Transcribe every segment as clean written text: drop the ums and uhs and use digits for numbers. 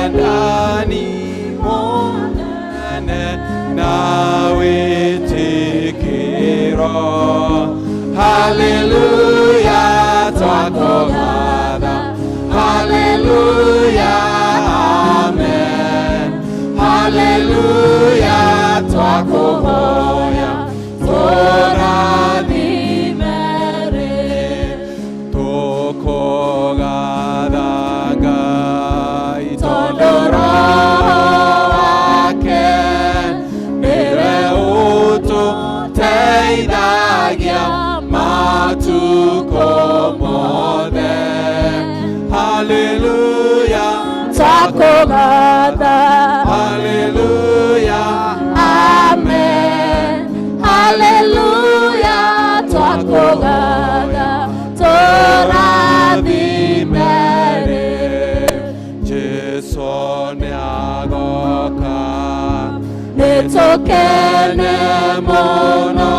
Wendani mũnene na wĩtĩkĩro. Haleluya, twakũgatha. Haleluya, amen. Haleluya, twakũhoya tũrathime rĩ. Tũkũgatha Ngai tondũ Roho wake nĩwe ũtũteithagia matukũ mothe. Haleluya, twakũgatha. Haleluya, amen. Haleluya, twakũgatha tũrathime rĩ. Jesu nĩagoka. Nĩtũkene mũno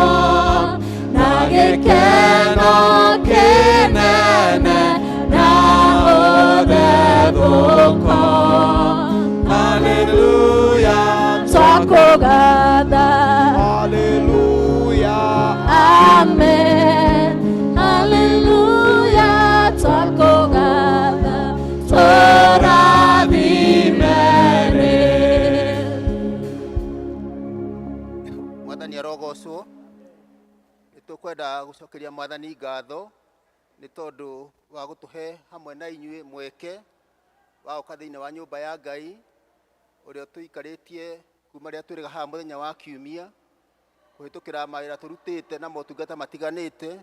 na gĩkeno kĩnene na ũthethũko. Haleluya, twakũgatha. Haleluya, amen. Haleluya, twakũgatha tũrathime rĩ. Mwathani arogocwo. Nĩ tũkwenda gũcokeria Mwathani ngatho nĩ tondũ wa gũtũhe hamwe na inyuĩ mweke wa gũka thĩinĩ wa nyũmba ya Ngai ũrĩa tũikarĩtie kuma rĩrĩa twĩrĩga haha mũthenya wa kiumia kũhĩtũkĩra mawĩra tũrutĩte na motungata matiganĩte,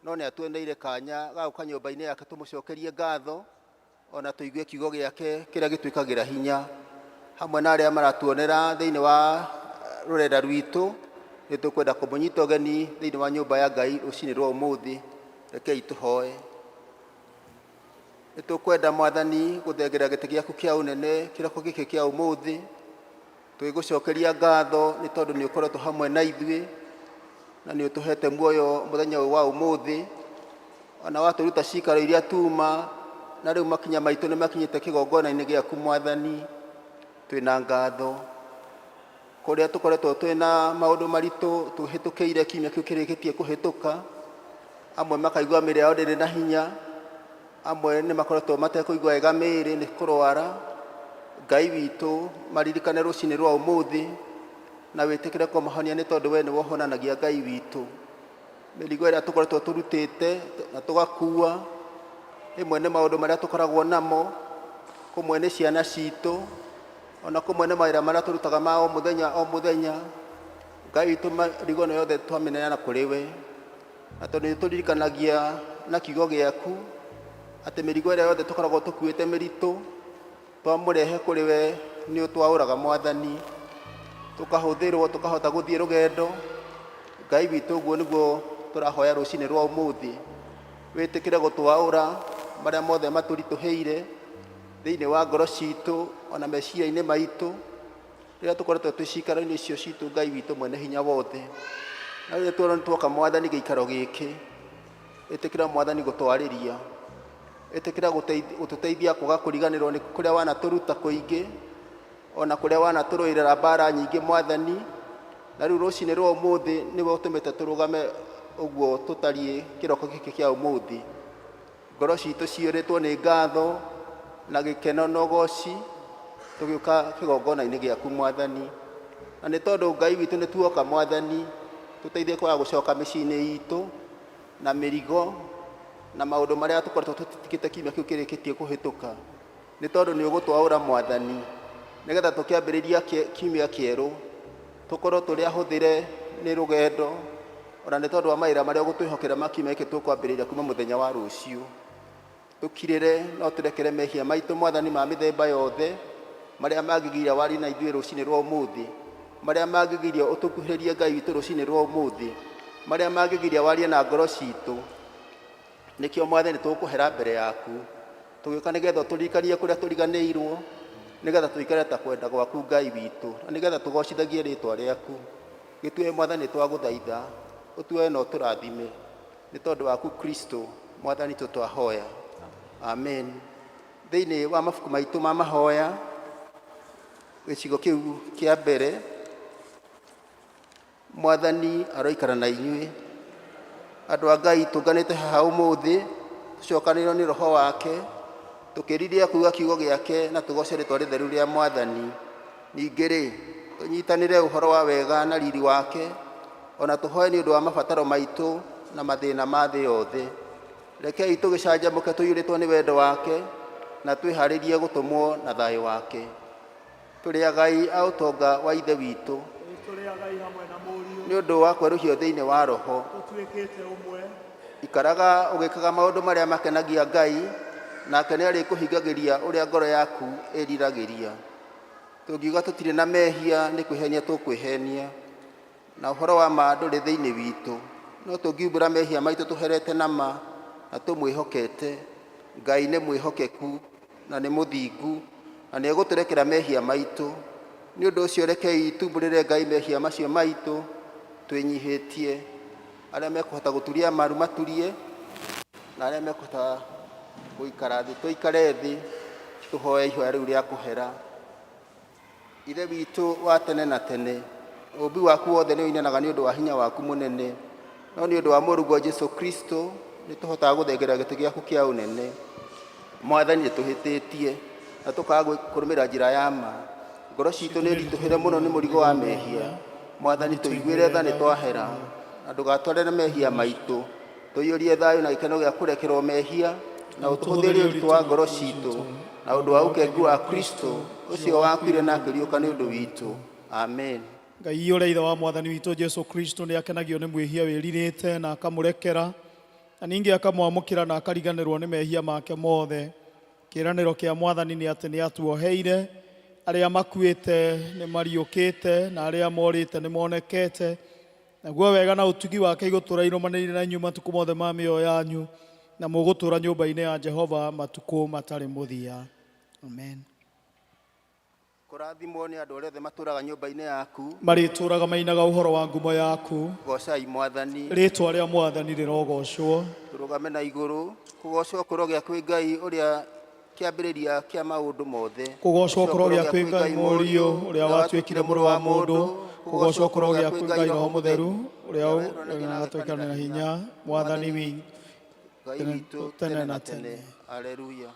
no nĩ atuoneire kanya ga gũka nyũmba-inĩ yake tũmũcokerie ngatho ona tũigue kiugo gĩake kĩrĩa gĩtwĩkagĩra hinya. Hamwe na arĩa maratuonera thĩinĩ wa rũrenda rwitũ, nĩ tũkwenda kũmũnyita ũgeni thĩinĩ wa nyũmba ya Ngai rũcinĩ rwa ũmũthĩ. Rekei tũhoe. Nĩ tũkwenda Mwathani gũthengera gĩtĩ gĩaku kĩa ũnene kĩroko gĩkĩ kĩa ũmũthĩ, tũgĩgũcokeria ngatho nĩ tondũ nĩ ũkoretwo hamwe na ithuĩ na nĩ ũtũhete muoyo mũthenya ũyũ wa ũmũthĩ, ona watũruta cikaro iria tuma, na rĩu makinya maitũ nĩ makinyĩte kĩgongona-inĩ gĩaku Mwathani. Twĩna ngatho kũrĩa tũkoretwo twĩna maũndũ maritũ tũhĩtũkĩire kiumia kĩu kĩrĩkĩtie kũhĩtũka. Amwe makaigua mĩĩrĩ yao ndĩrĩ na hinya, amwe nĩ makoretwo matekũigua wega mĩĩrĩ nĩ kũrwara. Ngai witũ, maririkane rũcinĩ rwa ũmũthĩ na wĩtĩkĩre kũmahonia nĩ tondũ we nĩwe ũhonanagia Ngai witũ. Mĩrigo ĩrĩa tũkoretwo tũrutĩte na tũgakua, ĩmwe nĩ maũndũ marĩa tũkoragwo namo, kũmwe nĩ ciana citũ, ona kũmwe nĩ mawĩra marĩa tũrutaga ma o mũthenya o mũthenya. Ngai witũ, mĩrigo ĩno yothe twamĩneana kũrĩ we, na tondũ nĩ tũririkanagia na kiugo gĩaku atĩ mĩrigo ĩrĩa yothe tũkoragwo tũkuĩte mĩritũ twamũrehe kũrĩ we nĩ ũtwaũraga Mwathani, tũkahũthĩrwo tũkahota gũthiĩ rũgendo. Ngai witũ, ũguo nĩguo tũrahoya rũcinĩ rwa ũmũthĩ, wĩtĩkĩre gũtwaũra marĩa mothe matũritũhĩire thĩinĩ wa ngoro citũ ona meciria-inĩ maitũ rĩrĩa tũkoretwo twĩ cikaro-inĩ icio citũ. Ngai witũ mwene hinya wothe, na rĩrĩa tuona nĩ tuoka Mwathani gĩikaro gĩkĩ, ĩtĩkĩra Mwathani gũtwarĩria, ĩtĩkĩra gũtũteithia kwaga kũriganĩrwo nĩ kũrĩa wanatũruta kũingĩ ona kũrĩa wanatũrũĩrĩra mbara nyingĩ Mwathani. Na rĩu rũcinĩ rwa ũmũthĩ nĩwe ũtũmĩte tũrũgame ũguo tũtariĩ kĩroko gĩkĩ kĩa ũmũthĩ. Ngoro citũ ciyũrĩtwo nĩ ngatho na gĩkeno na ũgoci tũgĩũka kĩgongona-inĩ gĩaku Mwathani. Na nĩ tondũ Ngai witũ nĩ tuoka Mwathani, tũteithie kwaga gũcoka mĩciĩ-inĩ itũ na mĩrigo na maũndũ marĩa tũkoretwo tũtitikĩte kiumia kĩu kĩrĩkĩtie kũhĩtũka, nĩ tondũ nĩ ũgũtwaũra Mwathani, nĩgetha tũkĩambĩrĩria kiumia kĩerũ tũkorwo tũrĩ ahũthĩre nĩ rũgendo, ona nĩ tondũ wa mawĩra marĩa ũgũtwĩhokera ma kiumia gĩkĩ tũkwambĩrĩria kuma mũthenya wa rũciũ. Tũkirĩre no tũrekere mehia maitũ Mwathani ma mĩthemba yothe marĩa mangĩgiria warie na ithuĩ rũcinĩ rwa ũmũthĩ, marĩa mangĩgiria ũtũkuhĩrĩrie Ngai witũ rũcinĩ rwa ũmũthĩ, marĩa mangĩgiria warie na ngoro citũ. Nĩkĩo Mwathani tũgũkũhera mbere yaku tũgĩũka, nĩgetha ũtũririkanie kũrĩa tũriganĩirwo, nĩgetha tũikare ta kwenda gwaku Ngai witũ, na nĩgetha tũgocithagie rĩtwa rĩaku. Gĩtue Mwathani, twagũthaitha ũtuoe na ũtũrathime nĩ tondũ waku Kristo Mwathani tũtwahoya, amen. Thĩinĩ wa mabuku maitũ ma mahoya. Gĩcigo kĩu kĩa mbere. Mwathani aroikara na inyuĩ. Andũ a Ngai, tũnganĩte haha ũmũthĩ tũcokanĩrĩirwo nĩ Roho wake, tũkĩrirĩa kuuga kiugo gĩake na tũgoce rĩtwa rĩtheru rĩa Mwathani. Ningĩ-rĩ, tũnyitanĩre ũhoro wa wega na riri wake, ona tũhoe nĩ ũndũ wa mabataro maitũ na mathĩna ma thĩ yothe. Rekei tũgĩcanjamũke tũiyũrĩtwo nĩ wendo wake na twĩharĩrie gũtũmwo na thayũ wake. Tũrĩ agai a ũtonga wa Ithe witũ. Tũrĩ agai hamwe na Mũriũ. Nĩ ũndũ wa kwerũhio thĩinĩ wa Roho. Tũtuĩkĩte ũmwe. Ikaraga ũgĩkaga maũndũ marĩa makenagia Ngai, nake nĩ arĩkũhingagĩria ũrĩa ngoro yaku ĩriragĩria. Tũngiuga tũtirĩ na mehia, nĩ kwĩhenia tũkwĩhenia, na ũhoro wa ma ndũrĩ thĩinĩ witũ. No tũngiumbũra mehia maitũ tũherete na ma na tũmwĩhokete, Ngai nĩ mwĩhokeku na nĩ mũthingu, na nĩ egũtũrekera mehia maitũ. Nĩ ũndũ ũcio rekei tumbũrĩre Ngai mehia macio maitũ twĩnyihĩtie. Arĩa mekũhota gũturia maru maturie, na arĩa mekũhota gũikara thĩ tũikare thĩ, tũhoe ihoya rĩu rĩa kũhera. Ithe witũ wa tene na tene, ũũmbi waku wothe nĩ ũinanaga nĩ ũndũ wa hinya waku mũnene, no nĩ ũndũ wa Mũrũguo Jesu Kristo nĩ tũhotaga gũthengerera gĩtĩ gĩaku kĩa ũnene. Mwathani, nĩ tũhĩtĩtie na tũkaga kũrũmĩrĩra njĩra ya ma. Ngoro citũ nĩ ritũhĩre mũno nĩ mũrigo wa mehia. Mwathani, tũiguĩre tha nĩ twahera, na ndũgatwarĩre mehia maitũ. Tũiyũrie thayũ na gĩkeno gĩa kũrekerwo mehia, na ũtũhũthĩrie ũritũ wa ngoro citũ na ũndũ wa ũkengu wa Kristo ũcio wakuire na akĩriũka nĩ ũndũ witũ. Amen. Ngai ũrĩa Ithe wa Mwathani witũ Jesu Kristo nĩ akenagio nĩ mwĩhia wĩrirĩte na akamũrekera, na ningĩ akamwamũkĩra na akariganĩrwo nĩ mehia make mothe. Kĩĩranĩro kĩa Mwathani nĩ atĩ nĩ atuoheire, arĩa makuĩte nĩ mariũkĩte na arĩa morĩte nĩ monekete. Naguo wega na ũtugi wake igũtũũra irũmanĩrĩire na inyuĩ matukũ mothe ma mĩoyo yanyu, na mũgũtũũra nyũmba-inĩ ya Jehova matukũ matarĩ mũthia. Amen. Kũrathimwo nĩ andũ arĩa othe matũũraga nyũmba-inĩ yaku. Marĩtũũraga mainaga ũhoro wa ngumo yaku. Goocai Mwathani. Rĩĩtwa rĩa Mwathani rĩrogocwo. Tũrũgame na igũrũ. Kũgoocwo kũrogĩa kwĩ Ngai ũrĩa kĩambĩrĩria kĩa maũndũ mothe. Kũgoocwo kũrogĩa kwĩ Ngai Mũriũ ũrĩa watuĩkire mũrũ wa mũndũ. Kũgoocwo kũrogĩa kwĩ Ngai Roho Mũtheru ũrĩa ũrĩa na hinya Mwathani witũ Ngai witũ tene na tene. Haleluya.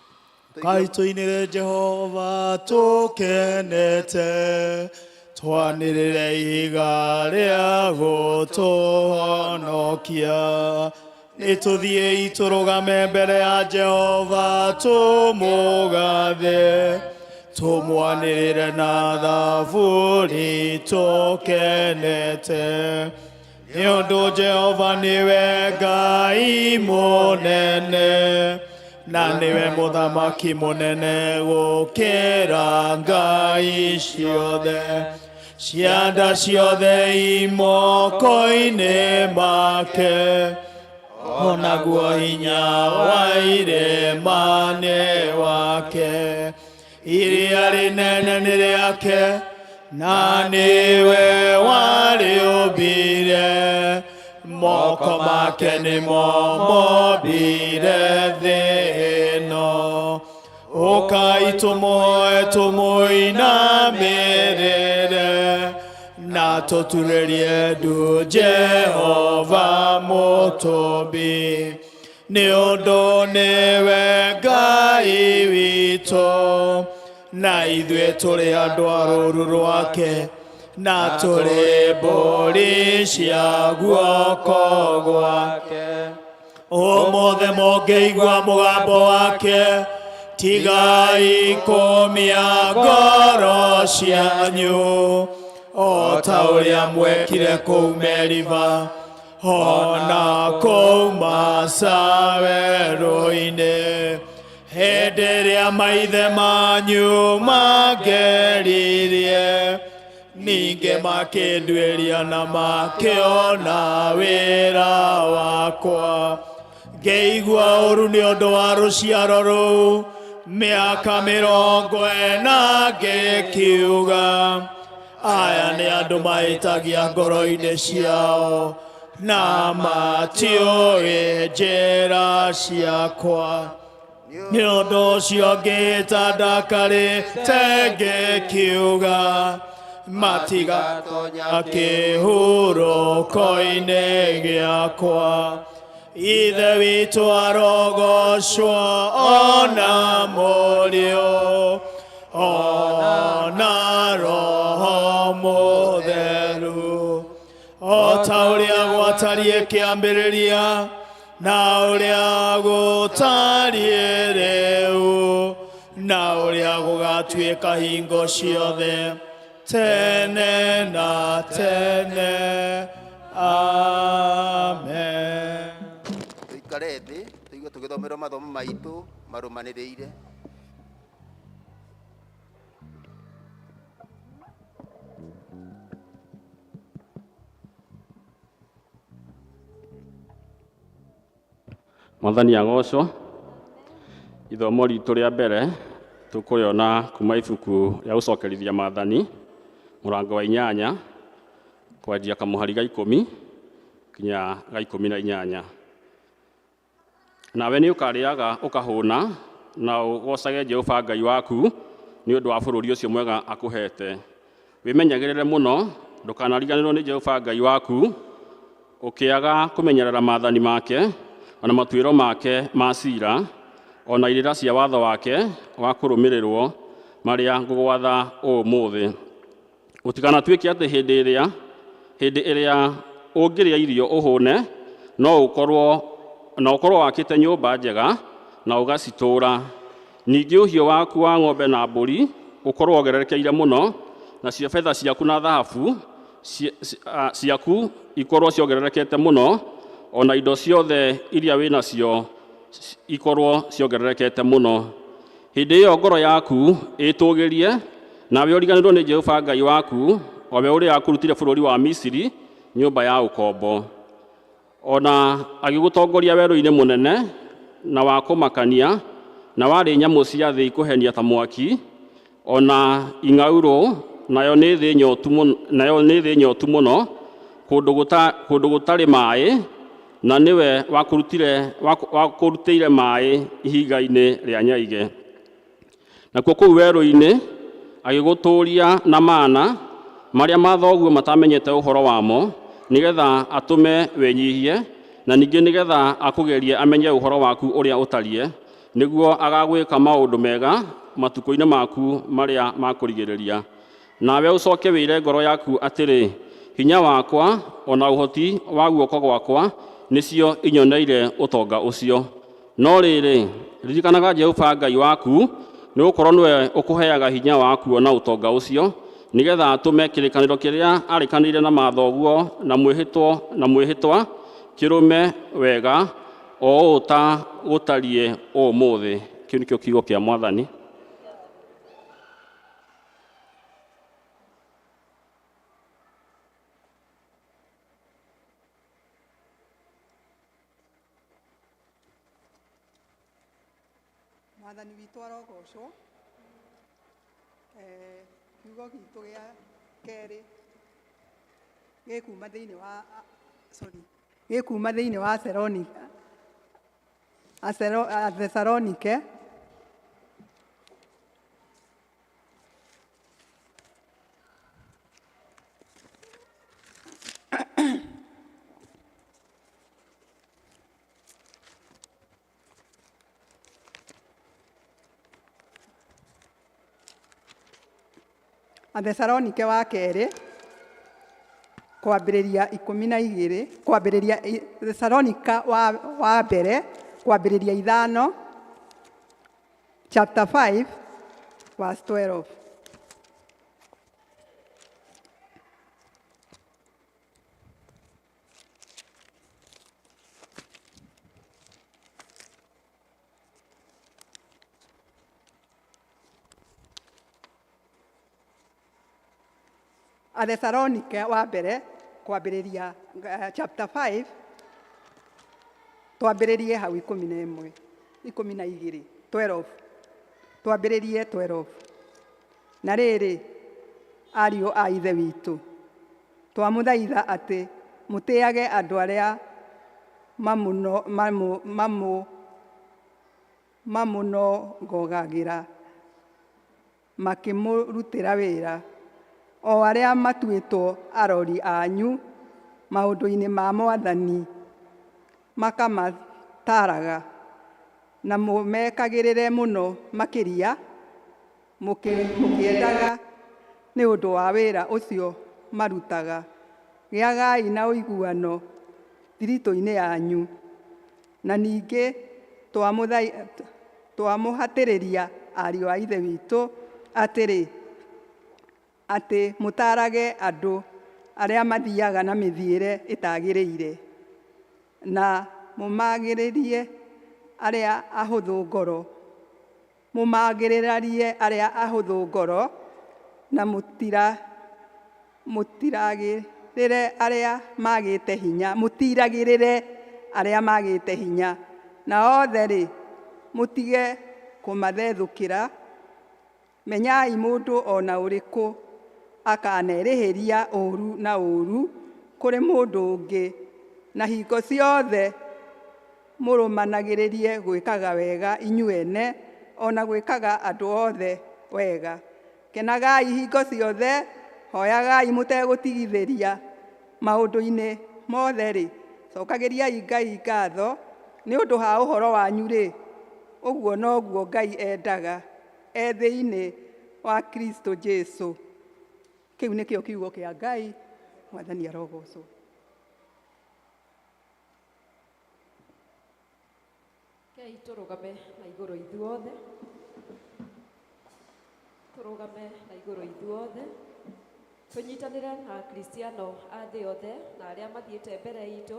Kai tũinĩre Jehova tũkenete, twanĩrĩre ihiga rĩa gũtũhonokia. Nĩ tũthiĩi tũrũgame mbere ya Jehova tũmũgathe, tũmwanĩrĩre na thaburi tũkenete. Nĩ ũndũ Jehova nĩwe Ngai mũnene, na nĩwe mũthamaki mũnene gũkĩra ngai ciothe. Cianda ciothe imoko-inĩ make, onaguo hinya wa irĩma nĩ wake. Iria rĩnene nĩ rĩake, na nĩwe warĩũmbire. Moko make nĩmo mombire thĩ ĩno. Ũkai tũmũhoe tũmũinamĩrĩre, na tũturĩrie ndu Jehova mũtũmbi. Nĩ ũndũ nĩwe Ngai witũ, na ithuĩ tũrĩ andũ a rũũru rwake, na tũrĩ mbũri cia guoko gwake. Ũmũthĩ mũngĩigua mũgambo wake, tigai kũmia ngoro cianyu, o ta ũrĩa mwekire kũu Meriba, ona kũu Masa werũ-inĩ, hĩndĩ ĩrĩa maithe manyu mangeririe, ningĩ makĩnduĩria na makĩona wĩra wakwa. Ngĩigua ũru nĩ ũndũ wa rũciaro rũu mĩaka 40, ngĩkiuga, aya nĩ andũ mahĩtagia ngoro-inĩ ciao na matiũĩ njĩra ciakwa. Nĩ ũndũ ũcio ngĩĩta ndakarĩte ngĩkiuga matigatonya kĩhurũko-inĩ gĩakwa. Ithe witũ arogocwo ona Mũriũ ona Roho Mũtheru, o ta ũrĩa gwatariĩ kĩambĩrĩria na ũrĩa gũtariĩ rĩu na ũrĩa gũgatuĩka hingo ciothe tene na tene. Amen. Tũikare thĩ tũigue tũgĩthomerwo mathomo maitũ marũmanĩrĩire. Mwathani agocwo. Ithomo ritũ rĩa mbere tũkũrĩona kuma ibuku rĩa gũcokerithia maathani mũrango wa 8 kwanjia kamũhari ga 10 kinya ga 18. Nawe nĩ ũkarĩaga ũkahũna na ũgocage Jehova Ngai waku nĩ ũndũ wa bũrũri ũcio mwega akũhete. Wĩmenyagĩrĩre mũno ndũkanariganĩrwo nĩ Jehova Ngai waku ũkĩaga kũmenyerera maathani make ona matuĩro make ma ciira ona irĩra cia watho wake wa kũrũmĩrĩrwo marĩa ngũgwatha ũmũthĩ. Gũtikanatuĩke atĩ hĩndĩ ĩrĩa ũngĩrĩa irio ũhũne no ũkorwo wakĩte nyũmba njega na ũgacitũũra. Ningĩ ũhiũ waku wa ng'ombe na mbũri ũkorwo wongererekeire mũno, nacio betha ciaku na thahabu ciaku ikorwo ciongererekete mũno, ona indo ciothe iria wĩ nacio ikorwo ciongererekete mũno. Hĩndĩ ĩyo ngoro yaku ĩtũgĩrie, nawe ũriganĩrwo nĩ Jehova Ngai waku, o we ũrĩa akũrutire bũrũri wa Misiri, nyũmba ya ũkombo. Ona agĩgũtongoria werũ-inĩ mũnene na wa kũmakania, na warĩ nyamũ cia thĩ ikũhenia ta mwaki, ona ing'aurũ, nayo nĩ thĩ nyotu mũno, kũndũ gũtarĩ maĩ, na nĩwe wakũrutĩire maĩ ihiga-inĩ rĩa nyaige. Nakuo kũu werũ-inĩ agĩgũtũũria na mana marĩa mathoguo matamenyete ũhoro wamo, nĩgetha atũme wĩnyihie, na ningĩ nĩgetha akũgerie amenye ũhoro waku ũrĩa ũtariĩ, nĩguo agagwĩka maũndũ mega matukũ-inĩ maku marĩa ma kũrigĩrĩria. Nawe ũcoke wĩre ngoro yaku atĩrĩ, hinya wakwa ona ũhoti wa guoko gwakwa nĩcio inyoneire ũtonga ũcio. No rĩrĩ, ririkanaga Jehova Ngai waku, nĩgũkorwo nĩwe ũkũheaga hinya wa kuona ũtonga ũcio, nĩgetha atũme kĩrĩkanĩro kĩrĩa arĩkanĩire na mathoguo na mwĩhĩtwa kĩrũme wega o ũũ ta gũtariĩ ũmũthĩ. Kĩu nĩkĩo kiugo kĩa Mwathani. Mwathani witũ arogocwo. Kiugo gitũ gĩa kerĩ gĩkuma thĩinĩ wa sorry gĩkuma thĩinĩ wa Thesalonike Athesalonike wa kerĩ kwambĩrĩria 12 kwambĩrĩria Thesalonika wa mbere kwambĩrĩria 5 chapter 5 verse 12. Athesalonike wa mbere kwambĩrĩria chapter 5 twambĩrĩrie hau 11 12 12 twambĩrĩrie 12. Na rĩrĩ, ariũ a Ithe witũ, twamũthaitha atĩ mũtĩage andũ arĩa Mamũnogagĩra makĩmũrutĩra wĩra, o arĩa matuĩtwo arori anyu maũndũ-inĩ ma Mwathani, makamataraga na mũmekagĩrĩre mũno makĩria, mũkĩendaga nĩ ũndũ wa wĩra ũcio marutaga. Gĩagai na ũiguano thiritũ-inĩ yanyu. Na ningĩ twamũhatĩrĩria, ariũ a Ithe witũ, atĩrĩ, atĩ mũtaarage andũ arĩa mathiaga na mĩthiĩre ĩtagĩrĩire, na mũmagĩrĩrie arĩa ahũthũ ngoro, mũmagĩrĩrie arĩa ahũthũ ngoro, na mũtiragĩrĩre arĩa magĩte hinya, mũtiragĩrĩre arĩa magĩte hinya, na othe-rĩ, mũtige kũmathethũkĩra. Menyai mũndũ o na ũrĩkũ akanerĩhĩria ũũru na ũũru kũrĩ mũndũ ũngĩ, na hingo ciothe mũrũmanagĩrĩrie gwĩkaga wega inyuene, o na gwĩkaga andũ othe wega. Kenagai hingo ciothe, hoyagai mũtegũtigithĩria. Maũndũ-inĩ mothe-rĩ, cokagĩriai Ngai ngatho nĩ ũndũ ha ũhoro wanyu-rĩ, ũguo noguo Ngai endaga e thĩinĩ wa Kristo Jesu. Kĩu nĩkĩo kiugo kĩa Ngai. Mwathani arogocwo. Kei tũrũgame na igũrũ ithuothe, tũrũgame na igũrũ ithuothe, tũnyitanĩre na Akristiano a thĩ yothe na arĩa mathiĩte mbere itũ,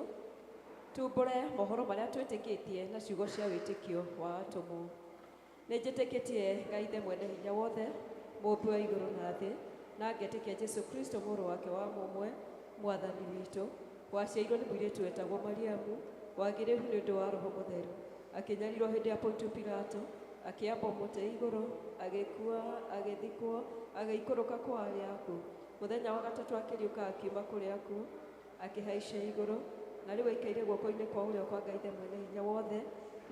tumbũre mohoro marĩa twĩtĩkĩtie na ciugo cia wĩtĩkio wa atũmwo. Nĩ njĩtĩkĩtie Ngai Ithe mwene hinya wothe, mũũmbi wa igũrũ na thĩ, na ngetĩkia Jesu Kristo mũrũ wake wa mũmwe, Mwathani witũ, waciarirwo nĩ mũirĩtu wetagwo Mariamu, wagĩrĩru nĩ ũndũ wa Roho Mũtheru, akĩnyarirwo hĩndĩ ya Pontio Pilato, akĩambwo mũtĩ igũrũ, agĩkua, agĩthikwo, agĩikũrũka kwa arĩa akuũ. Mũthenya wa gatatũ akĩriũka akiuma kũrĩ akuũ, akĩhaica igũrũ, na rĩu aikaire guoko-inĩ kwa ũrĩo kwa Ngai Ithe mwene hinya wothe.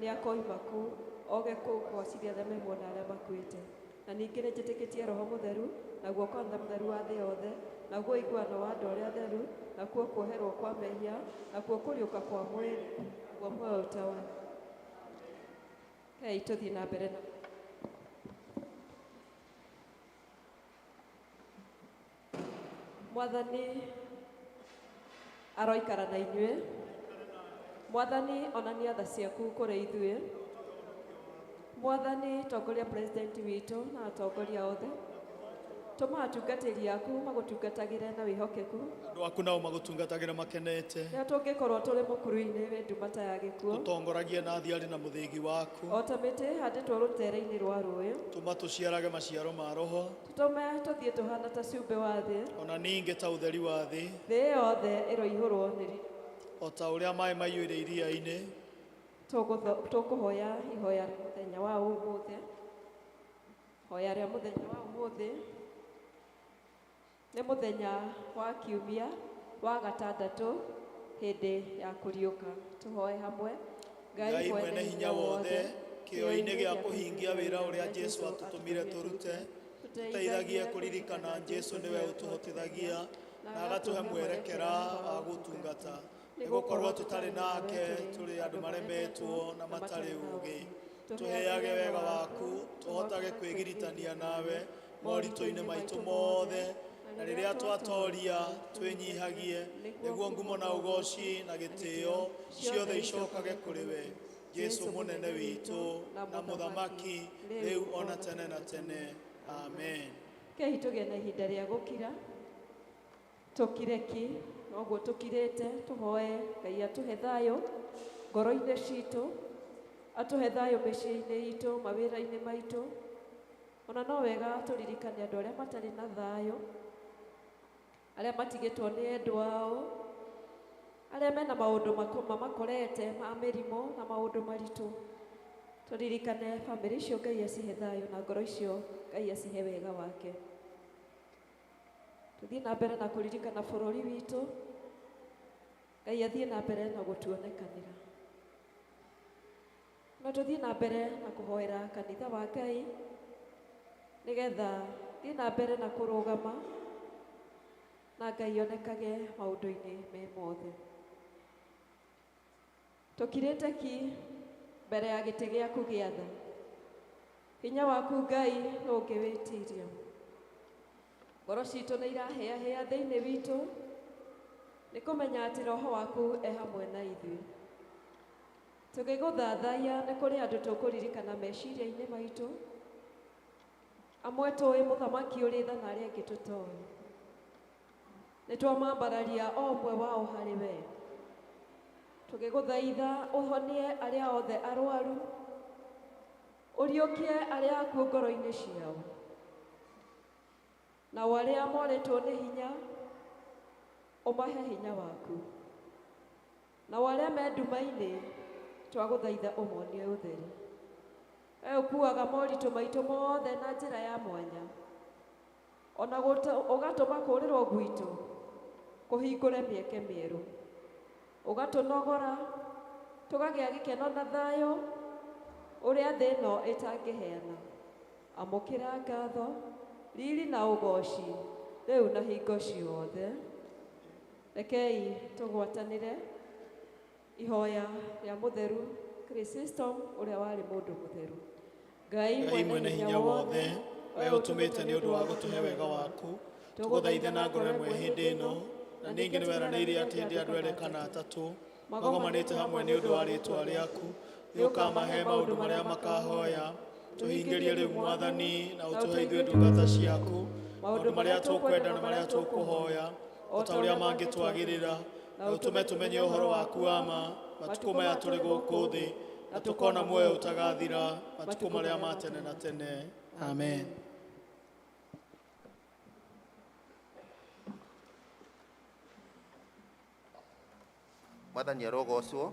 Nĩ akoima kũu oge kũu gwacirĩa arĩa me muoyo na arĩa makuĩte. Na ningĩ nĩ njĩtĩkĩtie Roho Mũtheru, naguo kanitha mũtheru wa thĩ yothe, naguo ũiguano wa andũ arĩa atheru, nakuo kuoherwo kwa mehia, nakuo kũriũka kwa mwĩrĩ, naguo muoyo ũtawa. Kei tũthiĩ na mbere na Mwathani aroikara na inyuĩ. Mwathani onania tha ciaku kũrĩ ithuĩ. Mwathani tongoria president witũ na atongoria othe. Tũma atungatĩri aku magũtungatagĩre na wĩhokeku. Andũ aku nao magũtungatagĩra makenete. Rĩrĩa tũngĩkorwo tũrĩ mũkuru-inĩ wĩ nduma ta ya gĩkuũ, Tũtongoragie na thiarĩ na mũthĩgi waku. o ta mĩtĩ ĩhandĩtwo rũtere-inĩ rwa rũĩ, Tũma tũciarage maciaro ma Roho, tũtũme tũthiĩ tũhana ta cumbĩ wa thĩ. Ona ningĩ ta ũtheri wa thĩ, Thĩ yothe ĩroihũrwo nĩ riiri. O ta ũrĩa maĩ maiyũire iria-inĩ. Tũkũhoya ihoya rĩa mũthenya wa ũmũthĩ. Hoya rĩa mũthenya wa ũmũthĩ nĩ mũthenya wa kiumia wa gatandatũ hĩndĩ ya kũriũka. Tũhoe hamwe. Ngai mwene hinya wothe, kĩyo-inĩ gĩa kũhingia wĩra ũrĩa Jesu atũtũmire tũrute, tũteithagie kũririkana Jesu nĩwe ũtũhotithagia na agatũhe mwerekera wa gũtungata, nĩ gũkorwo tũtarĩ nake tũrĩ andũ maremetwo na matarĩ ũũgĩ. Tũheage wega waku, tũhotage kwĩgiritania nawe moritũ-inĩ maitũ mothe, na rĩrĩa twatoria twĩnyihagie, nĩguo ngumo na ũgoci na gĩtĩo ciothe icokage kũrĩ we, Jesu mũnene witũ na mũthamaki, rĩu ona tene na tene. Amen. Kei tũgĩe na ihinda rĩa gũkira, tũkire ki, noguo tũkirĩte, tũhoe Ngai atũhe thayũ ngoro-inĩ citũ, atũhe thayũ mĩciĩ-inĩ itũ, mawĩra-inĩ maitũ. Ona no wega tũririkane andũ arĩa matarĩ na thayũ, arĩa matigĩtwo nĩ endwa ao, arĩa mena maũndũ mamakorete ma mĩrimũ na maũndũ maritũ. Tũririkane bamĩrĩ icio Ngai acihe thayũ, na ngoro icio Ngai acihe wega wake. Tũthiĩ na mbere na kũririkana bũrũri witũ, Ngai athiĩ na mbere na gũtuonekanĩra. No tũthiĩ na mbere na kũhoera kanitha wa Ngai nĩgetha thiĩ na mbere na kũrũgama na Ngai onekage maũndũ-inĩ me mothe. Tũkirĩte ki mbere ya gĩtĩ gĩaku gĩa tha. Hinya waku Ngai nũ ũngĩwĩtiria. Ngoro citũ nĩ irahĩahĩa thĩinĩ witũ nĩ kũmenya atĩ roho waku e hamwe na ithuĩ. Tũgĩgũthathaiya nĩ kũrĩ andũ tũkũririkana meciria-inĩ maitũ, amwe tũĩ mũthamaki ũrĩ tha na arĩa angĩ tũtoĩ. Nĩ twamambararia o ũmwe wao harĩ we. Tũgĩgũthaitha ũhonie arĩa othe arwaru, ũriũkie arĩa akuũ ngoro-inĩ ciao, nao arĩa morĩtwo nĩ hinya ũmahe hinya waku, nao arĩa me nduma-inĩ twagũthaitha ũmonie ũtheri. We ũkuaga moritũ maitũ mothe na njĩra ya mwanya, ona ũgatũma kũũrĩrwo gwitũ kũhingũre mĩeke mĩerũ, ũgatũnogora tũkagĩa gĩkeno na thayũ ũrĩa thĩ ĩno ĩtangĩheana. Amũkĩra ngatho, riri na ũgoci rĩu na hingo ciothe. Rekei tũgwatanĩre ihoya rĩa mũtheru Chrysostom ũrĩa warĩ mũndũ mũtheru. Ngai Ngai mwene hinya wothe, we ũtũmĩte nĩ ũndũ wa gũtũhe wega waku, tũgũthaithe na ngoro ĩmwe hĩndĩ ĩno, na ningĩ nĩ weranĩire atĩ hĩndĩ andũ erĩ kana atatũ magomanĩte hamwe nĩ ũndũ wa rĩĩtwa rĩaku, nĩ ũkamahe maũndũ marĩa makahoya. Tũhingĩrie rĩu Mwathani, na ũtũhe ithuĩ ndungata ciaku maũndũ marĩa tũkwenda na marĩa tũkũhoya, o ta ũrĩa mangĩtwagĩrĩra, na ũtũme tũmenye ũhoro waku wa ma matukũ maya tũrĩ gũkũ thĩ, na tũkona muoyo ũtagathira matukũ marĩa ma tene na tene. Amen. Mwathani arogocwo.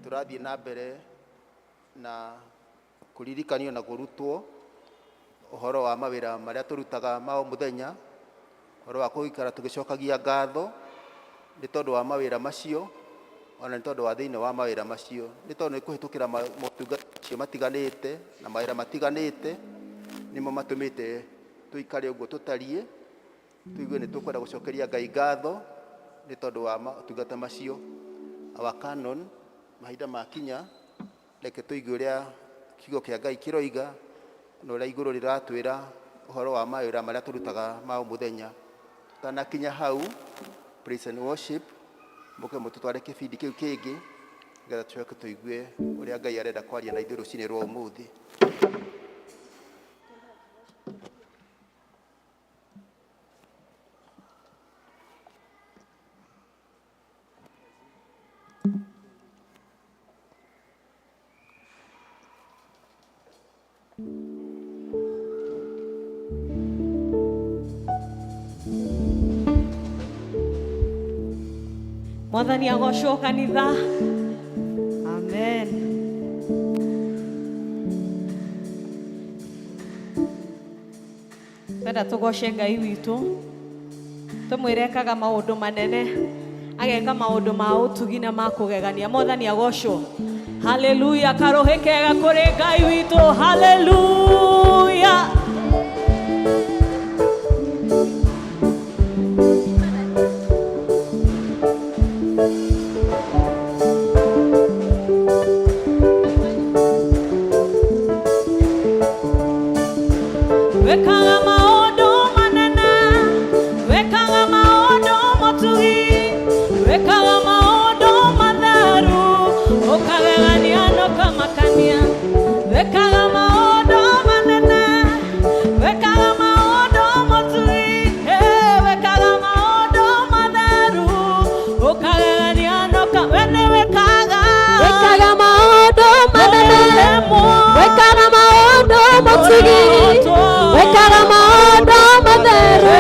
Tũrathiĩ na mbere na kũririkanio na kũrutwo ũhoro wa mawĩra marĩa tũrutaga ma o mũthenya, ũhoro wa gũikara tũgĩcokagia ngatho nĩ tondũ wa mawĩra macio, ona nĩ tondũ wa thĩinĩ wa mawĩra macio, nĩ tondũ nĩ kũhĩtũkĩra motungata macio matiganĩte na mawĩra matiganĩte nĩmo matũmĩte tũikare ũguo tũtariĩ, tũigue nĩ tũkwenda gũcokeria Ngai ngatho nĩ tondũ wa motungata macio. Our canon, mahinda makinya, reke tũigue ũrĩa kiugo kĩa Ngai kĩroiga na ũrĩa igũrũ rĩratwĩra ũhoro wa mawĩra marĩa tũrutaga ma o mũthenya. Tũtanakinya hau, praise and worship, mũke mũtũtware kĩbindi kĩu kĩngĩ nĩgetha tũcoke tũigue ũrĩa Ngai arenda kwaria na ithuĩ rũcinĩ rwa ũmũthĩ. Mwathani agocwo kanitha. Amen. Twenda tũgoce Ngai witũ, tũmwĩre ekaga maũndũ manene, ageka maũndũ ma ũtugi na ma kũgegania. Mwathani agocwo. Haleluya, karũhĩ kega kũrĩ Ngai witũ. Haleluya. Wekaga maũndũ manene, wekaga maũndũ motugi, wekaga maũndũ matheru, ũkagegania na ũkamakania. Wekaga maũndũ manene, wekaga maũndũ motugi, wekaga maũndũ matheru, ũkagegania na we nĩ wekaga. Wekaga maũndũ manene, wekaga maũndũ motugi, wekaga maũndũ matheru,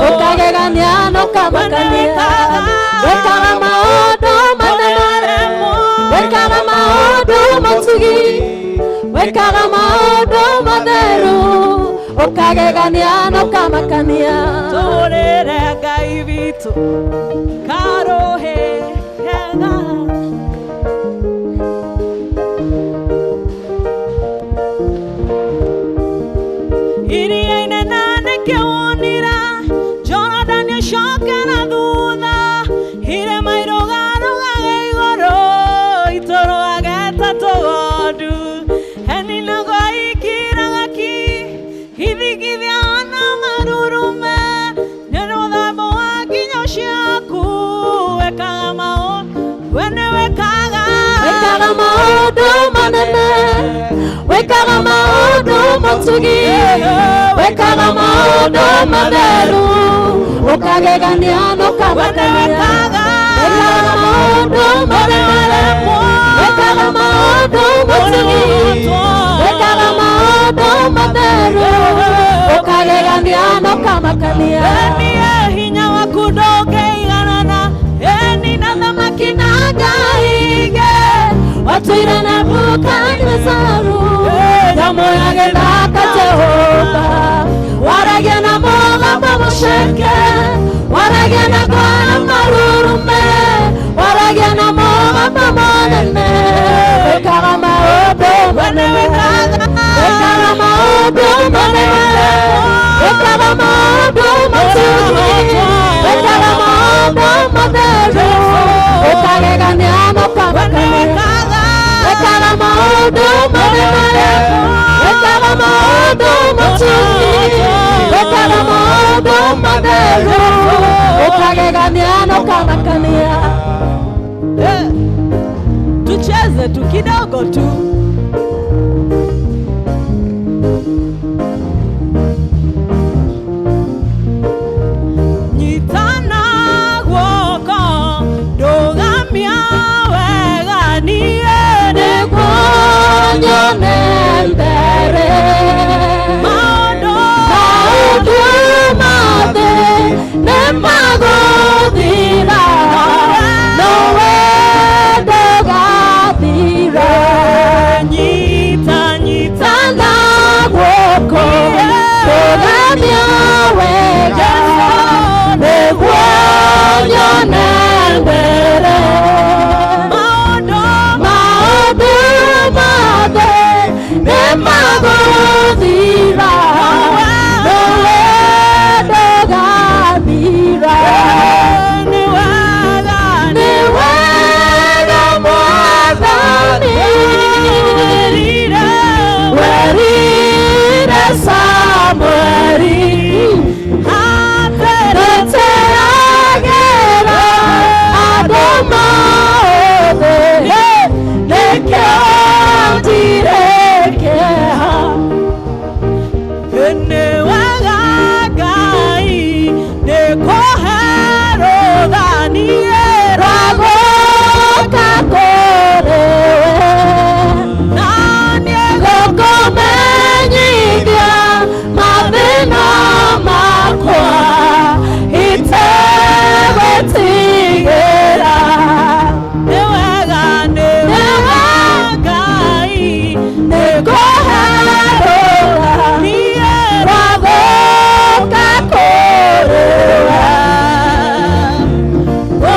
ũkagegania na ũkamakania. Wekaga maũndũ manene, wekaga maũndũ motugi, wekaga maũndũ matheru, ũkagegania na ũkamakania. Tũhũrĩre Ngai witũ karũhĩ kega. Iria inene nĩkĩwonire, Jorodani ũcoke na thutha, irĩma irũgarũgage igũrũ, itũrũage ta tũgondu. Heni nago ikiraga ki, ithingithia ona marurume, nĩ mũthemba wa nginyo ciaku, wĩkaga maũndũ, we nĩwĩkaga. Wĩkaga maũndũ manene, wĩkaga maũndũ matugi, wĩkaga maũndũ matheru, ũkagegania na ũkamakania. Wĩkaga maũndũ manene, wĩkaga maũndũ matugi, wĩkaga maũndũ matheru, ũkagegania na ũkamakania. Enie hinya waku ndũngĩiganana, eni na thamaki na Ngai ingĩ, watũire Nebukadinezaru, nyamũ ya gĩthaka Jehova, waragia na mũgambo mũceke, waragia na ngoro marurume, waragia na mũgambo mũnene, wĩkaga maũndũ manene, wĩkaga maũndũ manene, wĩkaga maũndũ matugi, wĩkaga maũndũ matheru, ũkagegania na ũkamakania. Wĩkaga maũndũ manene, wĩkaga maũndũ matugi, wĩkaga maũndũ matheru, ũkagegania na ũkamakania. Tucheze tu kidogo tu. Nyitana guoko, ndũgamia wega niĩ Nĩguo nyone mbere maũndũ maũndũ mothe nĩmagũthira, nowe ndũgathira. Nyita, nyita Tana guoko, ndũgamia wega, nĩguo nyone mbere maũndũ maũndũ mothe nĩmagũthira, nowe ndũgathira. Nĩ wega, Nĩ wega Mwathani, werire, werire Samueli, atĩrĩ, ndĩtĩagĩra andũ maũthĩ, nĩkĩo ndirĩ kĩeha. Nĩ wega Ngai, nĩkũhe rũtha niĩ Rwagũka kũrĩ we, na niĩ ngũkũmenyithia mathĩna makwa, itegwĩtigĩra. Nĩ wega, nĩ Nĩ wega Ngai, nĩkũhe rũtha niĩ rwagũka kũrĩ we,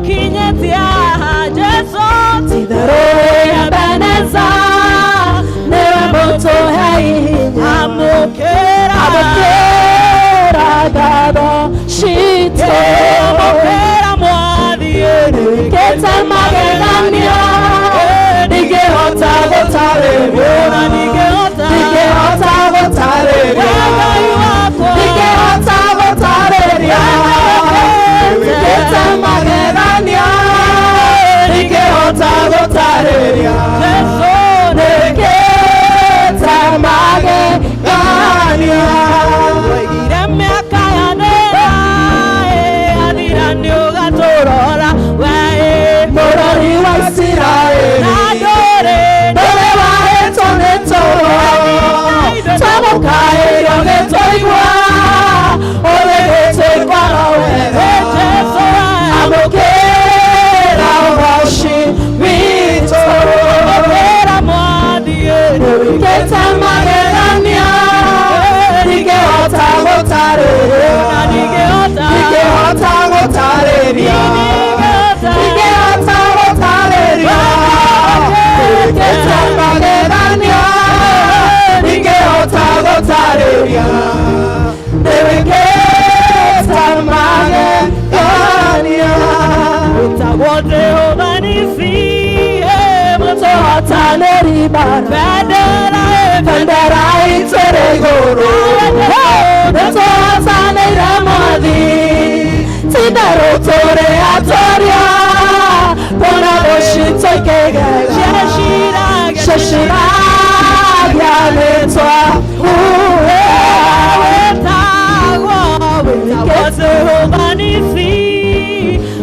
Ũkinyĩtie haha Jesũ Itherũ Ebeneza nĩwe mũtũhe hinya. Amũkĩra. Amũkĩra ngatho citũ. Amũkĩra Mwathi. Nĩwĩkĩte magegania ndingĩhota gũtarĩria. Ona ndingĩhota. Ndingĩhota gũtarĩria. We Ngai wakwa. Ndingĩhota gũtarĩria. Nĩwĩkĩte magegania ndingĩhota gũtarĩria. Jesũ Nĩwĩkĩte magegania. Oigire mĩaka ya thĩna yathira nĩũgatũrora we. Mũrori wa Isiraeli Na ndũrĩ ndũrĩ wahĩtwo nĩ toro twamũkaĩrwo nĩtwaigua ũrĩ gũtũikara wega. Jesũ Amũkĩra ũgoci witũ. Amũkĩra Mwathi. Nĩwĩkĩte magegania ndingĩhota gũtarĩria. Na ndingĩhota. Ndingĩhota gũtarĩria. Ndingĩhota. Ndingĩhota gũtarĩria. Nĩwĩkĩte magegania ndingĩhota gũtarĩria. Nĩwĩkĩte magegania. Wĩtagwo Jehova Nisi, Mũtũhotanĩri mbara. Bendera Bendera itũ ĩrĩ igũrũ. Nĩtũhotanĩire Mwathi. Ti-itherũ tũrĩ atoria. Kuona gũcitũ ikĩgega. Ceciragia nĩtwa uwe. Wĩtagwo Jehova Nisi,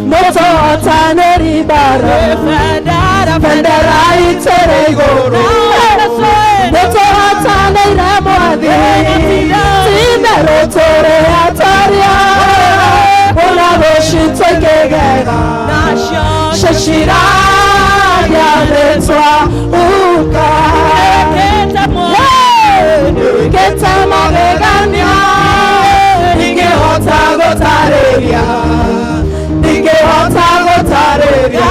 Mũtũhotanĩri mbara. Bendera Bendera itũ ĩrĩ igũrũ. Nĩtũhotanĩire Mwathi. Ti-itherũ tũrĩ atoria. Kuona gũcitũ ikĩgega. Ceciragia nĩtwa uka. Nĩwĩkĩte magegania ndingĩhota gũtarĩria. Ndingĩhota gũtarĩria.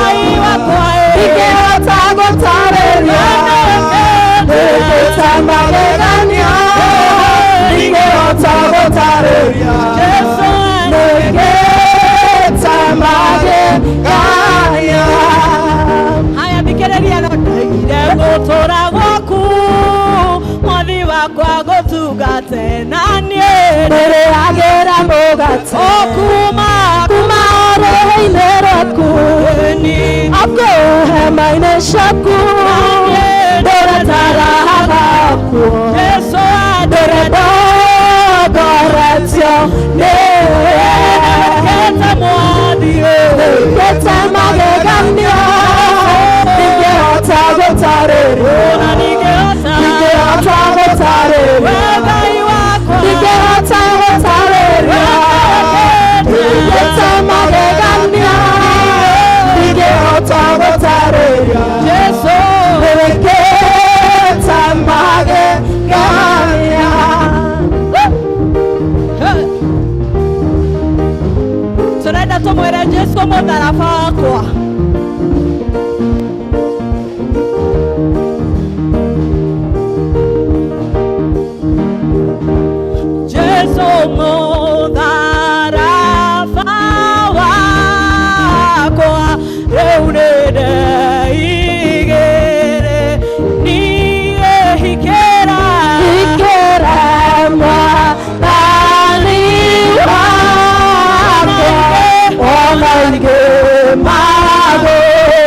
Ndingĩhota gũtarĩria. Nĩwĩkĩte magegania ndingĩhota gũtarĩria. Nĩwĩkĩte magegania. Haya thikĩrĩria no ndaigire gũtũra gwaku Mwathi wakwa gũtungate na niĩ Ndĩrĩagĩra mũgate o kuma kuma rũhĩ-inĩ rwaku akũ hema-inĩ ciaku ndũretarahaga kuo. Jesũ Ndũre ndongoretio nĩwe. Nĩwĩkĩte Mwathi. Nĩwĩkĩte magegania ndingĩhota gũtarĩria. Ona ndingĩhota. Ndingĩhota gũtarĩria. We Ngai wakwa. Ndingĩhota gũtarĩria. Nĩwĩkĩte magegania ndingĩhota gũtarĩria. Jesũ Nĩwĩkĩte magegania. Tũrenda tũmwĩre Jesũ mũtharaba wakwa. Jesũ mũtharaba wakwa rĩu nĩndeigĩrĩ niĩ hikĩra. Ikĩra Mwathani wakwa, ona ingĩ magũrũ.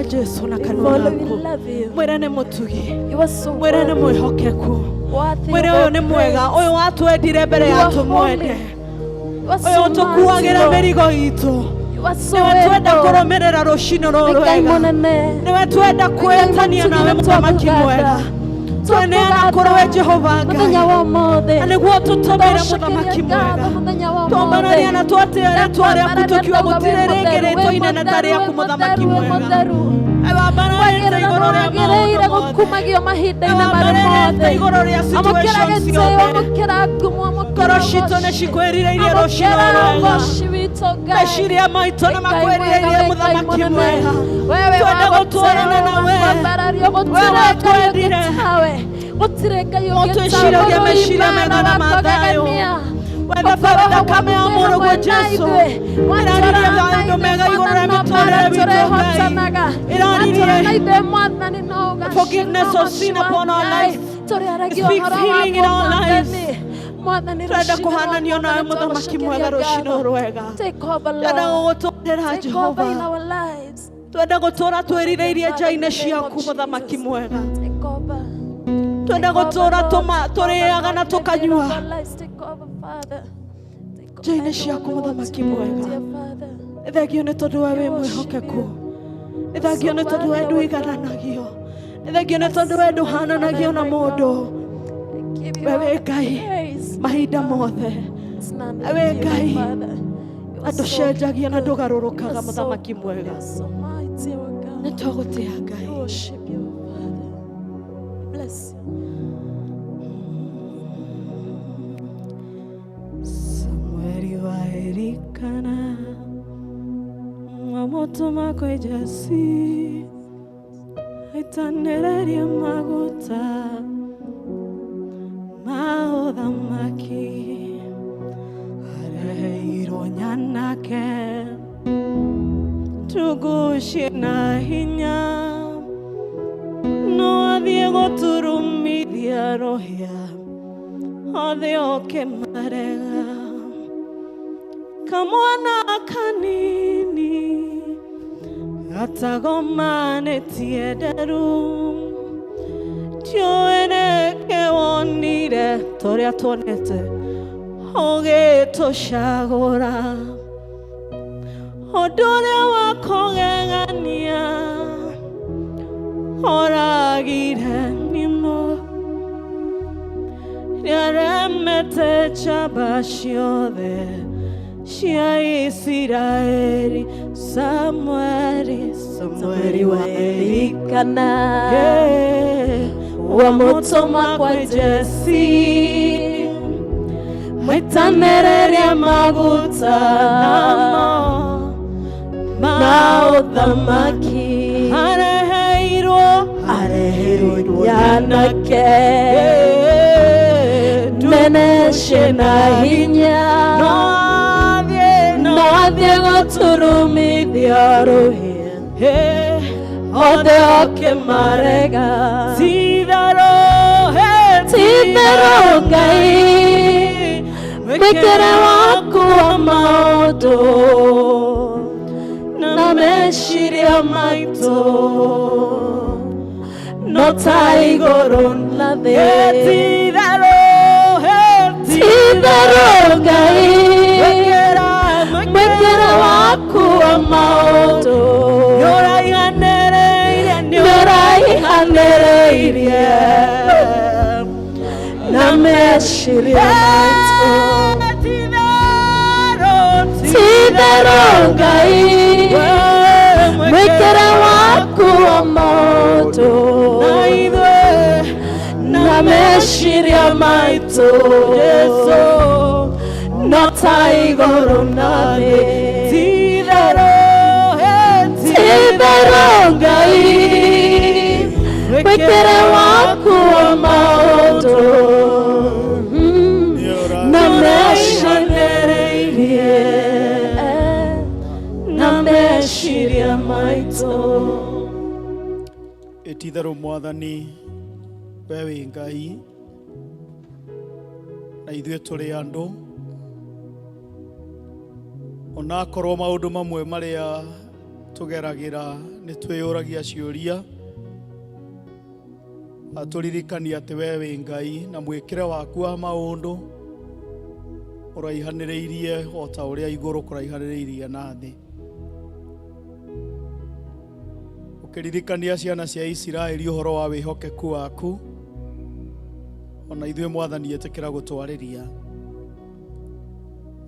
Jesu na We kanua follow, we gaku. love you. Mwĩre nĩ mũtugi. You are so Mwĩre nĩ worthy. mwĩhokeku. Worthy Mwĩre of ũyũ all nĩ mwega. praise. Ũyũ watwendire mbere You ya are tũmwende. holy. You are Ũyũ so mighty, ũtũkuagĩra Lord. mĩrigo itũ. You are so Nĩwe twenda able. kũrũmĩrĩra rũcinĩ rũrũ Nĩ Ngai rwega. mũnene. Nĩwe twenda kwĩtania nawe mũthamaki mwega. Tweneana kũrĩ we Jehova Ngai. Mũthenya wa ũmũthĩ. Na nĩguo tũtũmĩre Tũcokeria mũthamaki ngatho mwega. mũthenya wa Twambarania ũmũthĩ. na twatĩĩa rĩtwa rĩaku tũkiuga gũtirĩ rĩngĩ rĩtwa inene ta rĩaku mũthamaki mwega. Wambararĩte igũrũ rĩa Wagĩrĩire maũndũ mothe. gũkumagio mahinda-inĩ marĩ Wambararĩte mothe. igũrũ rĩa Amũkĩra situations gĩtĩo, ciothe. amũkĩra ngumo, amũkĩra Ngoro citũ nĩ ũgoci. cikwĩrirĩirie rũcinĩ Amũkĩra rwega. ũgoci witũ Ngai. Meciria maitũ nĩ Ngai mwega, makwĩrirĩirie wĩ Ngai mũthamaki mũnene. mwega. Wewe Twenda wa gũtwarana gũtĩo, na we. kwambarario, We gũtirĩ Ngai watwendire. ũngĩ tawe. Gũtirĩ Ngai ũngĩ tawe. Ũtwĩciragia Ũrĩ meciria imara mega na wa mathayo. kũgegania. We thakame ya mũrũguo Jesu ĩraririe maũndũ mega igũrũ rĩa mĩtũrĩre witũ Ngai. Ĩraririe forgiveness of sin upon our lives. Speaks healing in our lives. Twenda kũhananio nawe mũthamaki mwega rũcinĩ rwega. Twenda gũgũtũrĩra Jehova. Twenda gũtũra twĩrirĩirie nja-inĩ ciaku mũthamaki mwega. Twenda gũtũra tũrĩaga na tũkanyua nja-inĩ ciaku mũthamaki mwega. Nĩ thengio nĩ tondũ we wĩ mwĩhokeku. Nĩ thengio nĩ tondũ we ndũigananagio. Nĩ thengio nĩ tondũ we ndũhananagio na mũndũ. We wĩ Ngai mahinda mothe. We wĩ Ngai na ndũcenjagia na ndũgarũrũkaga mũthamaki mwega. Nĩ twagũtĩa Ngai. Samueli wa Elikana wamũtũma kwĩ Jesii aitanĩrĩrie maguta ma ũthamaki areheirwo nyanake tungu ciĩna hinya no athiĩ gũturumithia rũhĩa othe oke marega kamwana kanini gatagomanĩtie nderu ndiũĩ nĩkĩ wonire tũrĩa tuonete ũgĩtũcagũra ũndũ ũrĩa wa kũgegania oragire nimo nĩaremete njamba ciothe cia Isiraeli. Samueli, Samueli wa Elikana Yeah. wamũtũma kwa Jesii mwitanĩrĩrie maguta namo ma ũthamaki areheirwo areheirwo nyanake nene ciĩna hinya no athiĩ no athiĩ gũturumithia rũhĩa othe oke marega Titherũ, Titherũ Ngai mwĩkĩre waku wa maũndũ na meciria maitũ no ta igũrũ na thĩ. Titherũ, Titherũ Ngai mwĩkĩre waku wa maũndũ nĩũraiganĩrĩirie nĩũraihanĩrĩirie na meciria maitũ. Titherũ Ngai mwĩkĩre waku wa maũndũ na meciria maitũ no ta igũrũ na thĩ. Titherũ Ngai mwĩkĩre waku wa maũndũ na meciria na meciria maitũ. Ĩtitherũ mwathani we wĩ Ngai na ithuĩ tũrĩ andũ onakorwo maũndũ mamwe marĩa Tũgeragĩra nĩ twĩyũragia ciũria, atũririkania atĩ we wĩ Ngai na mwĩkĩre waku wa maũndũ ũraihanĩrĩirie o ta ũrĩa igũrũ kũraihanĩrĩirie na thĩ. Ũkĩririkania ciana cia Isiraeli ũhoro wa wĩhokeku waku, ona ithuĩ Mwathani ĩtĩkĩra gũtwarĩria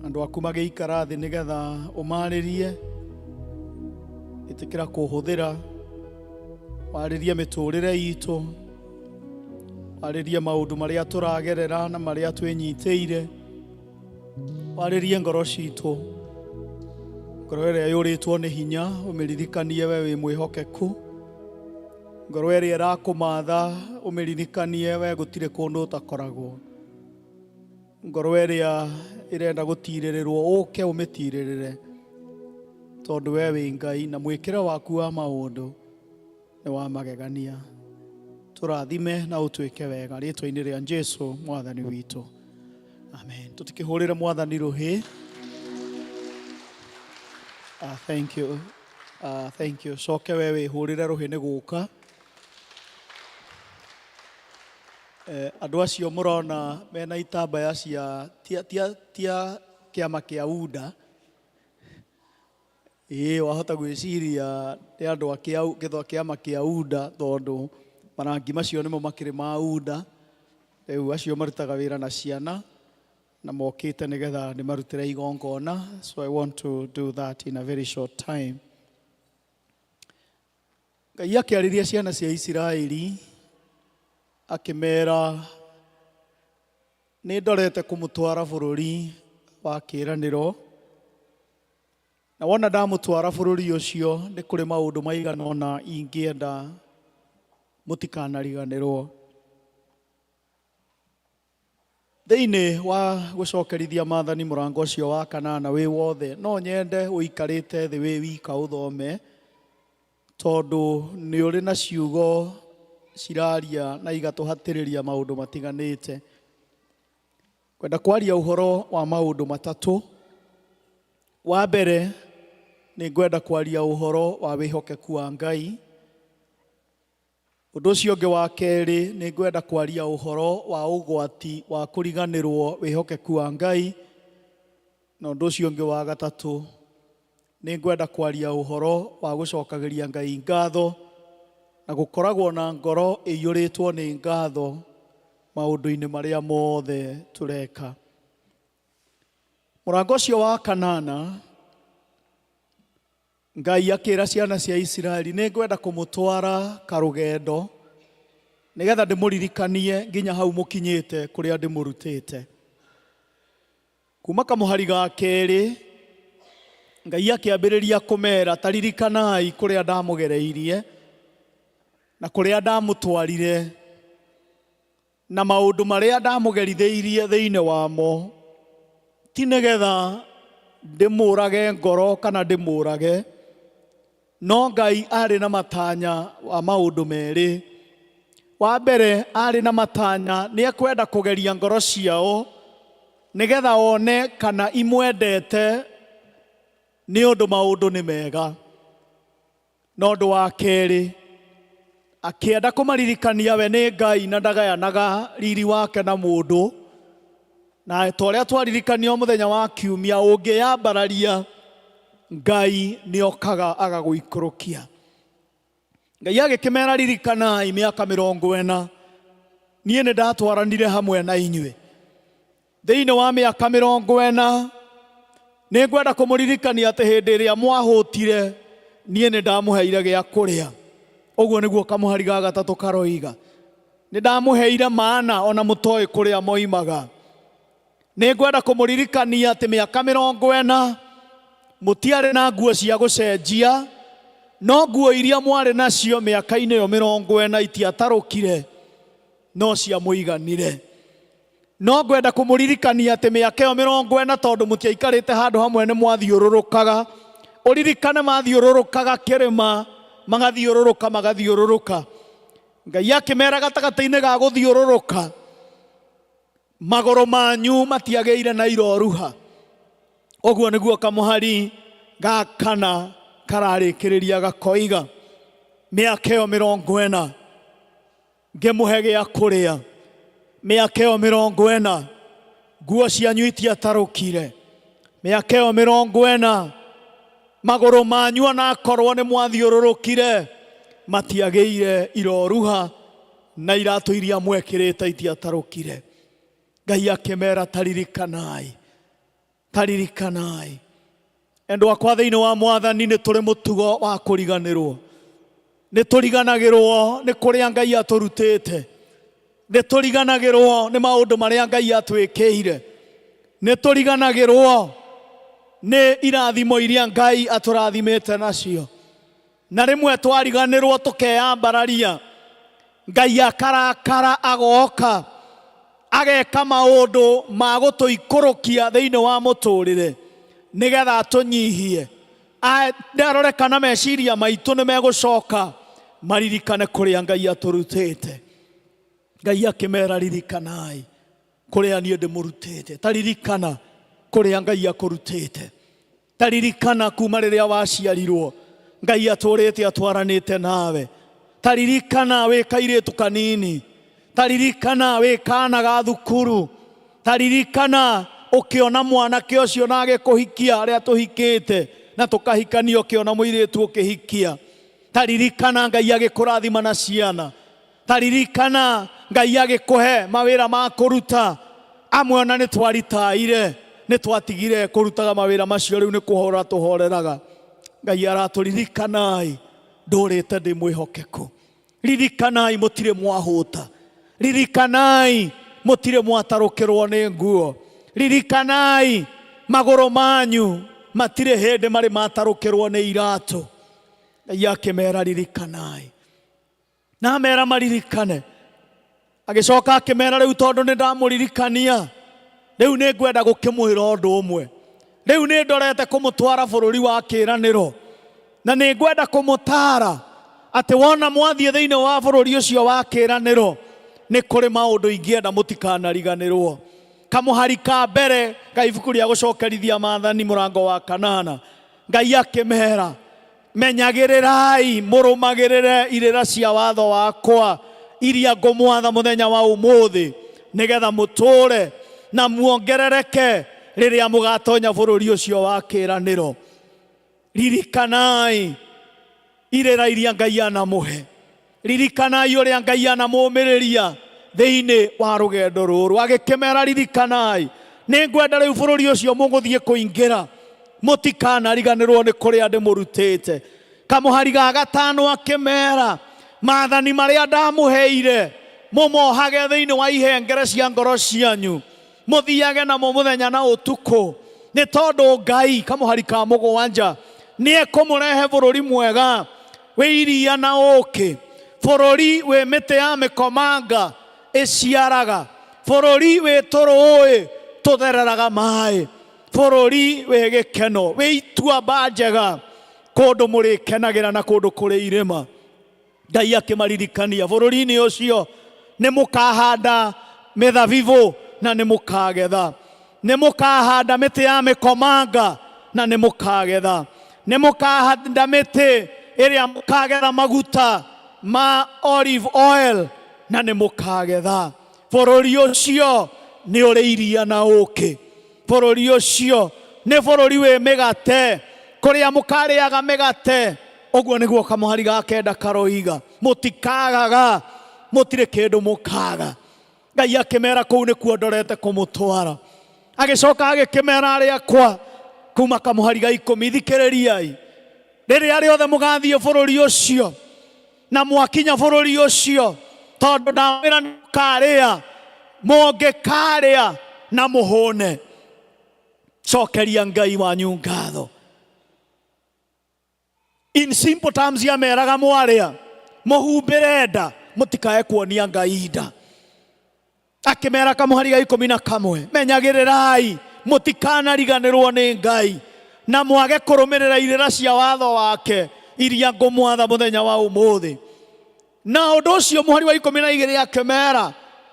andũ aku magĩikara thĩ nĩgetha ũmarĩrie, ĩtĩkĩra kũhũthĩra warĩrie mĩtũrĩre itũ, warĩrie maũndũ marĩa tũragerera na marĩa twĩnyitĩire, warĩrie ngoro citũ, ngoro ĩrĩa yũrĩtwo nĩ hinya ũmĩririkanie we wĩ mwĩhokeku, ngoro ĩrĩa ĩrakũmatha ũmĩririkanie we gũtirĩ kũndũ ũtakoragwo, ngoro ĩrĩa ĩrenda gũtirĩrĩrwo ũke ũmĩtirĩrĩre, tondũ we wĩ Ngai na mwĩkĩre waku wa maũndũ nĩ wa magegania. Tũrathime na ũtwĩke wega rĩtwa-inĩ rĩa Jesu Mwathani witũ, amen. Tũtikĩhũrĩre Mwathani rũhĩ. Thank you. Thank you. Coke we wĩhũrĩre rũhĩ nĩ gũka. Andũ acio mũrona mena itambaya cia tia, tia, tia kĩama kĩa UDA. Ĩĩ wahota gwĩciria nĩ andũ a kĩama kĩa UDA tondũ marangi macio nĩmo makĩrĩ ma UDA. Rĩu acio marutaga wĩra na ciana na mokĩte nĩgetha ndĩmarutĩre igongona. So I want to do that in a very short time. Ngai akĩarĩria ciana cia Isiraeli akĩmera nĩ ndorete kũmũtwara bũrũri wa kĩĩranĩro, na wona ndamũtwara bũrũri ũcio nĩ kũrĩ maũndũ maigana ũna ingĩenda mũtikanariganĩrwo. Thĩinĩ wa gũcokerithia maathani mũrango ũcio wa kanana wĩ wothe, no nyende ũikarĩte thĩ wĩ wika ũthome, tondũ nĩ ũrĩ na ciugo ciraria na igatũhatĩrĩria maũndũ matiganĩte. Kwenda kwaria ũhoro wa maũndũ matatũ. Wa mbere nĩ ngwenda kwaria ũhoro wa wĩhokeku wa Ngai. Ũndũ ũcio ũngĩ wa kerĩ nĩ ngwenda kwaria ũhoro wa ũgwati wa kũriganĩrwo wĩhokeku wa Ngai. Na ũndũ ũcio ũngĩ wa gatatũ nĩ ngwenda kwaria ũhoro wa gũcokagĩria Ngai ngatho na gũkoragwo na ngoro ĩiyũrĩtwo nĩ ngatho maũndũ-inĩ marĩa mothe tũreka. Mũrango ũcio wa kanana, Ngai akĩra ciana cia Isiraeli nĩ ngwenda kũmũtwara karũgendo nĩgetha ndĩmũririkanie nginya hau mũkinyĩte kũrĩa ndĩmũrutĩte. Kuma kamũhari ga kerĩ Ngai akĩambĩrĩria kũmera taririkanai kũrĩa ndamũgereirie na kũrĩa ndamũtwarire na maũndũ marĩa ndamũgerithĩirie thĩinĩ wamo, ti nĩgetha ndĩmũrage ngoro kana ndĩmũrage, no Ngai arĩ na matanya wa maũndũ merĩ. Wa mbere arĩ na matanya nĩ ekwenda kũgeria ngoro ciao nĩgetha one kana imwendete nĩ ũndũ maũndũ nĩ mega. Na ũndũ wa kerĩ akĩenda kũmaririkania we nĩ Ngai na ndagayanaga riri wake na mũndũ. Na ta ũrĩa twaririkanio mũthenya wa kiumia, ũngĩyambararia Ngai nĩ okaga agagũikũrũkia. Ngai agĩkĩmera ririkanai mĩaka 40 niĩ nĩ ndatwaranire hamwe na inyuĩ. Thĩinĩ wa mĩaka 40 nĩ ngwenda kũmũririkania atĩ hĩndĩ ĩrĩa mwahũtire niĩ nĩ ndamũheire gĩa kũrĩa. Ũguo nĩguo kamũhari ga gatatũ karoiga. Nĩ ndamũheire mana ona mũtoĩ kũrĩa moimaga. Nĩ ngwenda kũmũririkania atĩ mĩaka 40 mũtiarĩ na nguo cia gũcenjia, no nguo iria mwarĩ nacio mĩaka-inĩ ĩyo 40 itiatarũkire, no ciamũiganire. No ngwenda kũmũririkania atĩ mĩaka ĩyo 40 tondũ mũtiaikarĩte handũ hamwe nĩ mwathiũrũrũkaga. Ũririkane mathiũrũrũkaga kĩrĩma, magathiũrũrũka, magathiũrũrũka. Ngai akĩmera gatagatĩ-inĩ ga gũthiũrũrũka, magũrũ manyu matiagĩire na iroruha. Ũguo nĩguo kamũhari ga kana Kararĩkĩrĩria gakoiga mĩaka ĩyo 40 ngĩmũhe gĩa kũrĩa, mĩaka ĩyo 40 nguo cianyu itiatarũkire, mĩaka ĩyo 40 magũrũ manyu onakorwo nĩ mwathiũrũrũkire matiagĩire iroruha na iratũ iria mwekĩrĩte itiatarũkire. Ngai akĩmera taririkanai, taririkanai. Endwa akwa thĩinĩ wa Mwathani, nĩ tũrĩ mũtugo wa kũriganĩrwo. Nĩ tũriganagĩrwo nĩ kũrĩa Ngai atũrutĩte, nĩ tũriganagĩrwo nĩ maũndũ marĩa Ngai atwĩkĩire, nĩ tũriganagĩrwo nĩ irathimo iria Ngai atũrathimĩte nacio. Na rĩmwe twariganĩrwo tũkeyambararia, Ngai akarakara, agoka ageka maũndũ ma gũtũikũrũkia thĩinĩ wa mũtũrĩre nĩgetha atũnyihie, ndarore kana meciria maitũ nĩ megũcoka maririkane kũrĩa Ngai atũrutĩte. Ngai akĩmera ririkanai kũrĩa niĩ ndĩmũrutĩte. Taririkana kũrĩa Ngai akũrutĩte. Taririkana kuma rĩrĩa waciarirwo Ngai atũrĩte atwaranĩte nawe. Taririkana wĩ kairĩtu kanini, taririkana wĩ kana ga thukuru, taririkana ũkĩona mwanake ũcio na agĩkũhikia, arĩa tũhikĩte na tũkahikania, ũkĩona mũirĩtu ũkĩhikia. Taririkana Ngai agĩkũrathima na ciana. Taririkana Ngai agĩkũhe mawĩra ma kũruta. Amwe ona nĩ twaritaire, nĩ twatigire kũrutaga mawĩra macio, rĩu nĩ kũhora tũhoreraga. Ngai aratũririkanai ndũrĩte ndĩ mwĩhokeku. Ririkanai mũtirĩ mwahũta, ririkanai mũtirĩ mwatarũkĩrwo nĩ nguo, ririkanai magũrũ manyu matirĩ hĩndĩ marĩ matarũkĩrwo nĩ iratũ. Ngai akĩmera ririkanai, na amera maririkane. Agĩcoka akĩmera rĩu tondũ nĩ ndamũririkania, rĩu nĩ ngwenda gũkĩmwĩra ũndũ ũmwe. Rĩu nĩ ndorete kũmũtwara bũrũri wa kĩĩranĩro, na nĩ ngwenda kũmũtaara atĩ wona mwathiĩ thĩinĩ wa bũrũri ũcio wa kĩĩranĩro, nĩ kũrĩ maũndũ ingĩenda mũtikanariganĩrwo. Kamũhari ka mbere ka ibuku rĩa gũcokerithia maathani mũrango wa 8, Ngai akĩmera menyagĩrĩrai mũrũmagĩrĩre irĩra cia watho wakwa iria ngũmwatha mũthenya wa ũmũthĩ, nĩgetha mũtũũre na muongerereke rĩrĩa mũgatonya bũrũri ũcio wa kĩĩranĩro. Ririkanai irĩra iria Ngai anamũhe, ririkanai ũrĩa Ngai anamũmĩrĩria thĩinĩ wa rũgendo rũrũ. Agĩkĩmera ririkanai, nĩ ngwenda rĩu bũrũri ũcio mũgũthiĩ kũingĩra mũtikanariganĩrwo nĩ kũrĩa ndĩmũrutĩte. Kamũhari ga 5 akĩmera maathani marĩa ndamũheire mũmohage thĩinĩ wa ihengere cia ngoro cianyu, mũthiage namo mũthenya na ũtukũ, nĩ tondũ Ngai, kamũhari ka 7, nĩ ekũmũrehe bũrũri mwega wĩ iria na ũũkĩ, bũrũri wĩ mĩtĩ ya mĩkomanga ĩciaraga, bũrũri wĩ tũrũũĩ tũthereraga maĩ, bũrũri wĩ gĩkeno, wĩ ituamba njega, kũndũ mũrĩkenagĩra na kũndũ kũrĩ irĩma. Ngai akĩmaririkania bũrũri-inĩ ũcio nĩ mũkahanda mĩthabibũ na nĩ mũkagetha, nĩ mũkahanda mĩtĩ ya mĩkomanga na nĩ mũkagetha, nĩ mũkahanda mĩtĩ ĩrĩa mũkagetha maguta ma olive oil na nĩ mũkagetha. Bũrũri ũcio nĩ ũrĩ iria na ũũkĩ, bũrũri ũcio nĩ bũrũri wĩ mĩgate, kũrĩa mũkarĩaga mĩgate. Ũguo nĩguo kamũhari ga 9 karoiga, mũtikagaga, mũtirĩ kĩndũ mũkaga. Ngai akĩmera kũu nĩkuo ndorete kũmũtwara. Agĩcoka agĩkĩmera arĩa akwa kuma kamũhari ga 10, thikĩrĩriai, rĩrĩa rĩothe mũgathiĩ bũrũri ũcio na mwakinya bũrũri ũcio, tondũ ndamwĩra nĩmũkarĩa, mũngĩkarĩa na mũhũne, cokeria Ngai wanyu ngatho. In simple terms, yameraga mwarĩa mũhumbĩre nda, mũtikae kuonia Ngai nda. Akĩmera kamũhari ga 11, menyagĩrĩrai mũtikanariganĩrwo nĩ Ngai na mwage kũrũmĩrĩra irĩra cia watho wake iria ngũmwatha mũthenya wa ũmũthĩ. Na ũndũ ũcio mũhari wa 12 akĩmera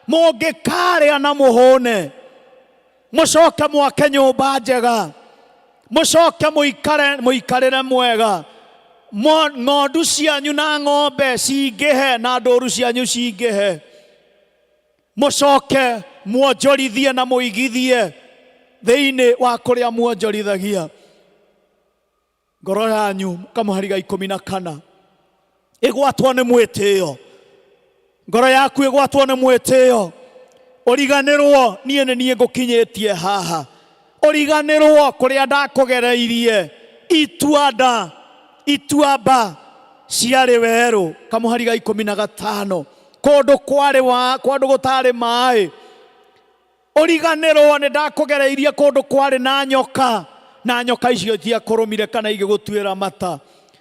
mũngĩkarĩa na mũhũne, mũcoke mwake nyũmba njega, mũcoke mũikarĩre mwega, Ng'ondu cianyu na ng'ombe cingĩhe na ndũru cianyu cingĩhe, mũcoke muonjorithie na mũigithie thĩinĩ wa kũrĩa muonjorithagia, ngoro yanyu kamũhari ga 14 ĩgwatwo nĩ mwĩtĩo. Ngoro yaku ĩgwatwo nĩ mwĩtĩo, ũriganĩrwo niĩ nĩ niĩ ngũkinyĩtie haha, ũriganĩrwo kũrĩa ndakũgereirie ituanda ituamba ciarĩ werũ. Kamũhari ga 15, kũndũ kwarĩ wa kũndũ gũtarĩ maĩ, ũriganĩrwo nĩ ndakũgereirie kũndũ kwarĩ na nyoka, na nyoka icio itiakũrũmire kana igĩgũtuĩra mata.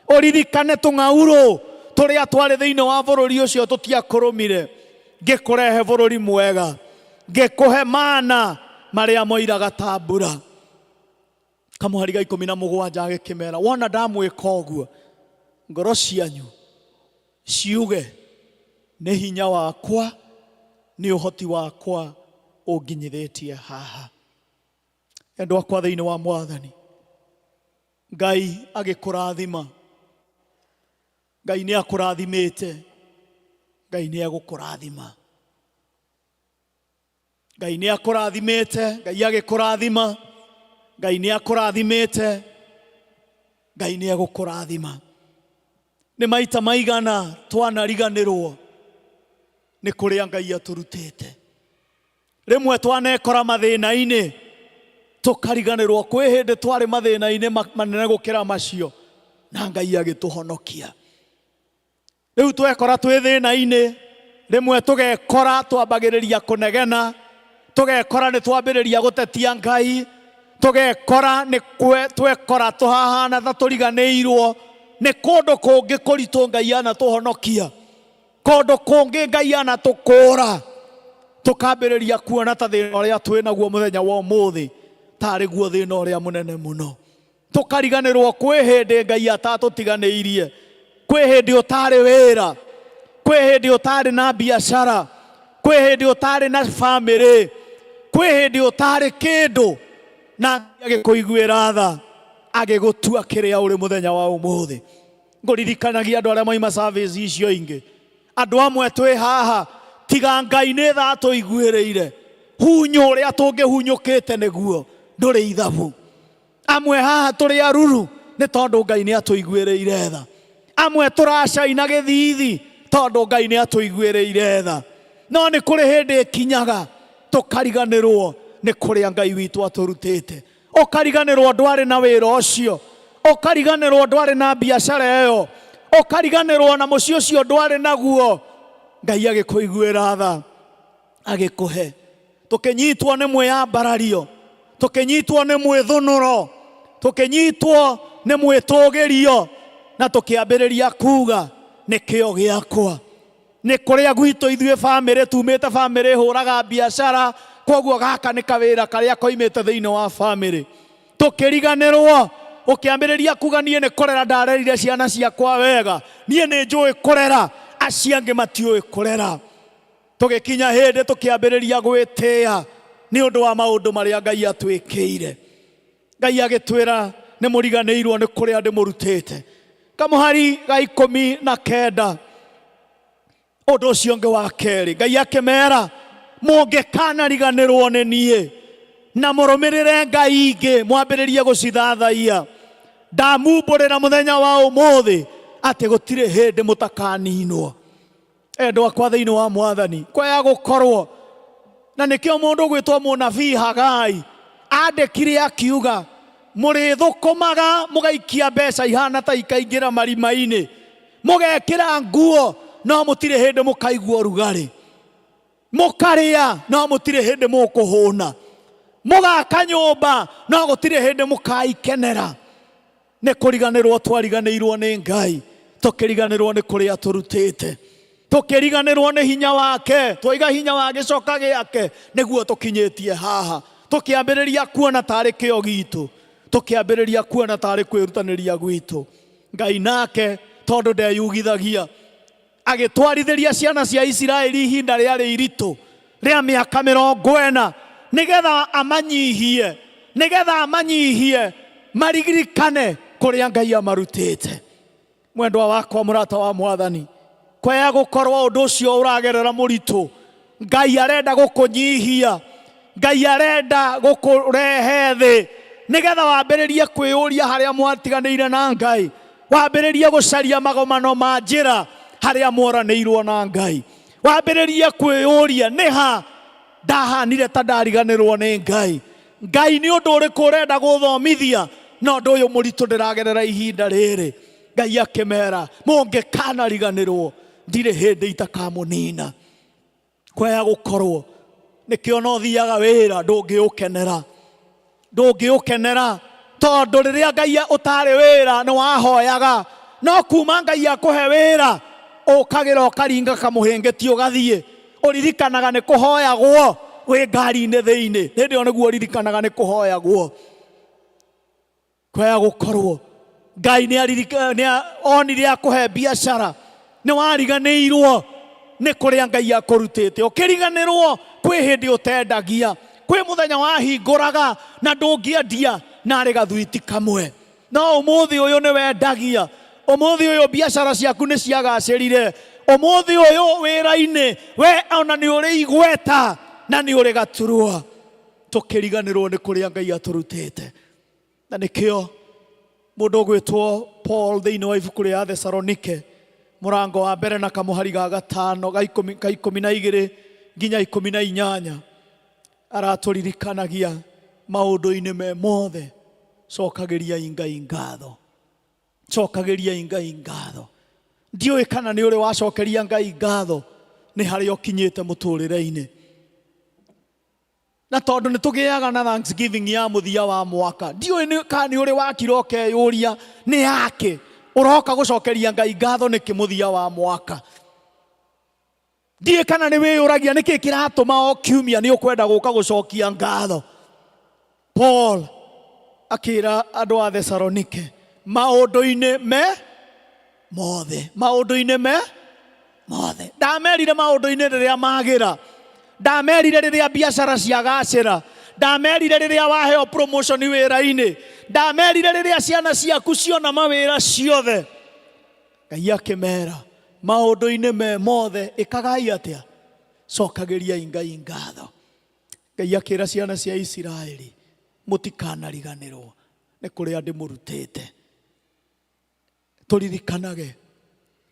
Ũririkane tũng'aurũ tũrĩa twarĩ thĩinĩ wa bũrũri ũcio tũtiakũrũmire, ngĩkũrehe bũrũri mwega, ngĩkũhe mana marĩa moiraga ta mbura. Kamũhari ga 17 agĩkĩmera, wona ndamwĩka ũguo, ngoro cianyu ciuge nĩ hinya wakwa, nĩ ũhoti wakwa ũnginyithĩtie haha. Endwa akwa thĩinĩ wa Mwathani, Ngai agĩkũrathima, Ngai nĩ akũrathimĩte, Ngai nĩ egũkũrathima. Ngai nĩ akũrathimĩte, Ngai agĩkũrathima, Ngai nĩ akũrathimĩte, Ngai nĩ egũkũrathima. Nĩ maita maigana twanariganĩrwo nĩ kũrĩa Ngai atũrutĩte. Rĩmwe twanekora mathĩna-inĩ tũkariganĩrwo kwĩ hĩndĩ twarĩ mathĩna-inĩ manene gũkĩra macio, na Ngai agĩtũhonokia. Rĩu twekora twĩ thĩna-inĩ, rĩmwe tũgekora twambagĩrĩria kũnegena, tũgekora nĩ twambĩrĩria gũtetia Ngai, tũgekora nĩ twekora tũhahana ta tũriganĩirwo nĩ kũndũ kũngĩ kũritũ Ngai anatũhonokia, kũndũ kũngĩ Ngai anatũkũra, tũkambĩrĩria kuona ta thĩna ũrĩa twĩ naguo mũthenya wa ũmũthĩ tarĩ guo thĩna ũrĩa mũnene mũno. Tũkariganĩrwo kwĩ hĩndĩ Ngai atatũtiganĩirie, kwĩ hĩndĩ ũtarĩ wĩra, kwĩ hĩndĩ ũtarĩ na biacara, kwĩ hĩndĩ ũtarĩ na bamĩrĩ, kwĩ hĩndĩ ũtarĩ kĩndũ, na Ngai agĩkũiguĩra tha agĩgũtua kĩrĩa ũrĩ mũthenya wa ũmũthĩ. Ngũririkanagia andũ arĩa moima service icio ingĩ, andũ amwe twĩ haha tiga Ngai nĩ tha atũiguĩrĩire, hunyũ ũrĩa tũngĩhunyũkĩte nĩguo ndũrĩ ithabu. Amwe haha tũrĩ aruru nĩ tondũ Ngai nĩ atũiguĩrĩire tha. Amwe tũracaina gĩthithi tondũ Ngai nĩ atũiguĩrĩire tha. No nĩ kũrĩ hĩndĩ ĩkinyaga tũkariganĩrwo nĩ kũrĩa Ngai witũ atũrutĩte. Ũkariganĩrwo ndwarĩ na wĩra ũcio, ũkariganĩrwo ndwarĩ na biacara ĩyo, ũkariganĩrwo na mũciĩ ũcio ndwarĩ naguo. Ngai agĩkũiguĩra tha agĩkũhe. Tũkĩnyitwo nĩ mwĩyambarario, tũkĩnyitwo nĩ mwĩthũnũro, tũkĩnyitwo nĩ mwĩtũgĩrio, na tũkĩambĩrĩria kuga nĩ kĩo gĩakwa, nĩ kũrĩa gwitũ ithuĩ bamĩrĩ tumĩte bamĩrĩ hũraga biacara, koguo gaka nĩ kawĩra karĩa koimĩte thĩinĩ wa bamĩrĩ. Tũkĩriganĩrwo, ũkĩambĩrĩria kuga niĩ nĩ kũrera ndarerire ciana ciakwa wega, niĩ nĩ njũĩ kũrera, acio angĩ matiũĩ kũrera. Tũgĩkinya hĩndĩ tũkĩambĩrĩria gwĩtĩa nĩ ũndũ wa maũndũ marĩa Ngai atwĩkĩire. Ngai agĩtwĩra nĩ mũriganĩirwo nĩ kũrĩa ndĩmũrutĩte. Kamũhari ga 19, ũndũ ũcio ũngĩ wa kerĩ, Ngai akĩmera mũngĩkanariganĩrwo nĩ niĩ na mũrũmĩrĩre Ngai ingĩ mwambĩrĩrie gũcithathaiya, ndamumbũrĩra mũthenya wa ũmũthĩ atĩ gũtirĩ hĩndĩ mũtakaninwo. Endwa akwa thĩinĩ wa Mwathani, kwaya gũkorwo na nĩkĩo mũndũ gwĩtwo mũnabii Hagai andĩkire akiuga mũrĩthũkũmaga mũgaikia mbeca ihana ta ikaingĩra marima-inĩ, mũgekĩra nguo no mũtirĩ hĩndĩ mũkaigua ũrugarĩ, mũkarĩa no mũtirĩ hĩndĩ mũkũhũna, mũgaka nyũmba no gũtirĩ hĩndĩ mũkaikenera. Nĩ kũriganĩrwo twariganĩirwo nĩ Ngai, tũkĩriganĩrwo nĩ kũrĩa tũrutĩte, tũkĩriganĩrwo nĩ hinya wake, twaiga hinya wa gĩcoka gĩake nĩguo tũkinyĩtie haha, tũkĩambĩrĩria kuona tarĩ kĩo gitũ, tũkĩambĩrĩria kuona tarĩ kwĩrutanĩria gwitũ. Ngai nake tondũ ndeyugithagia, agĩtwarithĩria ciana cia Isiraeli ihinda rĩarĩ iritũ rĩa mĩaka 40, nĩgetha amanyihie, nĩgetha amanyihie maririkane kũrĩa Ngai amarutĩte. Mwendwa wakwa, mũrata wa Mwathani, kwaya gũkorwo ũndũ ũcio ũragerera mũritũ, Ngai arenda gũkũnyihia, Ngai arenda gũkũrehe thĩ nĩgetha wambĩrĩrie kwĩyũria harĩa mwatiganĩire na Ngai, wambĩrĩrie gũcaria magomano ma njĩra harĩa mworanĩirwo na Ngai, wambĩrĩrie kwĩyũria nĩ ha ndahanire ta ndariganĩrwo nĩ Ngai. Ngai nĩ ũndũ ũrĩkũ ũrenda gũthomithia na ũndũ ũyũ mũritũ ndĩragerera ihinda rĩrĩ? Ngai akĩmera, mũngĩkanariganĩrwo ndirĩ hĩndĩ itakamũnina. Kwaya gũkorwo nĩkĩo no thiaga wĩra ndũngĩũkenera, ndũngĩũkenera tondũ rĩrĩa Ngai ũtarĩ wĩra nĩ wahoyaga, no kuma Ngai akũhe wĩra ũkagĩra ũkaringa kamũhĩngĩti ũgathiĩ, ũririkanaga nĩ kũhoyagwo wĩ ngari-inĩ thĩinĩ, hĩndĩ ĩyo nĩguo ũririkanaga nĩ kũhoyagwo. Kwaya gũkorwo Ngai nĩ onire akũhe biacara, nĩ wariganĩirwo nĩ kũrĩa Ngai akũrutĩte, ũkĩriganĩrwo kwĩ hĩndĩ ũtendagia, kwĩ mũthenya wahingũraga na ndũngĩendia narĩ gathuiti kamwe, no ũmũthĩ ũyũ nĩ wendagia, ũmũthĩ ũyũ biacara ciaku nĩ ciagacĩrire, ũmũthĩ ũyũ wĩra-inĩ we ona nĩ ũrĩ igweta na nĩ ũrĩ gaturwa. Tũkĩriganĩrwo nĩ kũrĩa Ngai atũrutĩte. Na nĩkĩo mũndũ ũgwĩtwo Paul thĩinĩ wa ibuku rĩa Thesalonike mũrango wa mbere na kamũhari ga gatano ga ikũmi, ka 12 nginya 18 aratũririkanagia maũndũ-inĩ me mothe, cokagĩriai Ngai ngatho, cokagĩriai Ngai ngatho. Ndiũĩ kana nĩ ũrĩ wacokeria Ngai ngatho nĩ harĩa ũkinyĩte mũtũrĩre-inĩ. Na tondũ nĩ tũgĩaga na Thanksgiving ya mũthia wa mwaka, ndiũĩ kana nĩ ũrĩ wakira ũkeyũria nĩ yake ũroka gũcokeria Ngai ngatho nĩkĩ mũthia wa mwaka. Ndiũĩ kana nĩ wĩyũragia nĩkĩ kĩratũma o kiumia nĩ ũkwenda gũka gũcokia ngatho. Paul akĩra andũ a Thesalonike maũndũ-inĩ me mothe, maũndũ-inĩ me mothe. Ndamerire maũndũ-inĩ rĩrĩa magĩra, ndamerire rĩrĩa biacara ciagacĩra, ndamerire rĩrĩa waheo promotion wĩra-inĩ, ndamerire rĩrĩa ciana ciaku ciona mawĩra ciothe. Ngai akĩmera maũndũ-inĩ me mothe ĩkagai atĩa? Cokagĩriai Ngai ngatho. Ngai akĩra ciana cia Isiraeli, mũtikanariganĩrwo nĩ kũrĩa ndĩmũrutĩte. Tũririkanage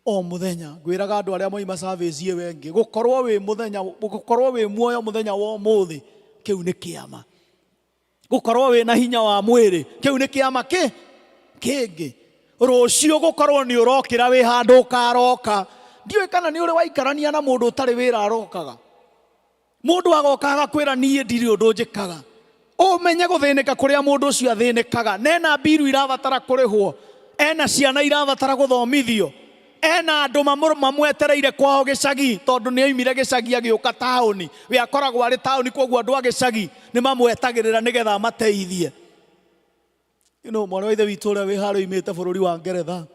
o mũthenya. Ngwĩraga andũ arĩa moima service ĩyo ĩngĩ, gũkorwo wĩ mũthenya, gũkorwo wĩ muoyo mũthenya wa ũmũthĩ, kĩu nĩ kĩama. Gũkorwo wĩ na hinya wa mwĩrĩ, kĩu nĩ kĩama kĩngĩ. Rũciũ gũkorwo nĩ ũrokĩra wĩ handũ ũkaroka. Ndiũĩ kana nĩ ũrĩ waikarania na mũndũ ũtarĩ wĩra arokaga. Mũndũ agoka agakwĩra niĩ ndirĩ ũndũ njĩkaga. Ũmenye gũthĩnĩka kũrĩa mũndũ ũcio athĩnĩkaga. Na ena mbiru irabatara kũrĩhwo, ena ciana irabatara gũthomithio, ena andũ mamwetereire kwao gĩcagi tondũ nĩ oimire gĩcagi agĩũka taũni. We akoragwo arĩ taũni, koguo andũ a gĩcagi nĩ mamwetagĩrĩra nĩgetha amateithie. Mwarĩ wa ithe witũ ũrĩa wĩ harĩa oimĩte bũrũri wa Ngeretha,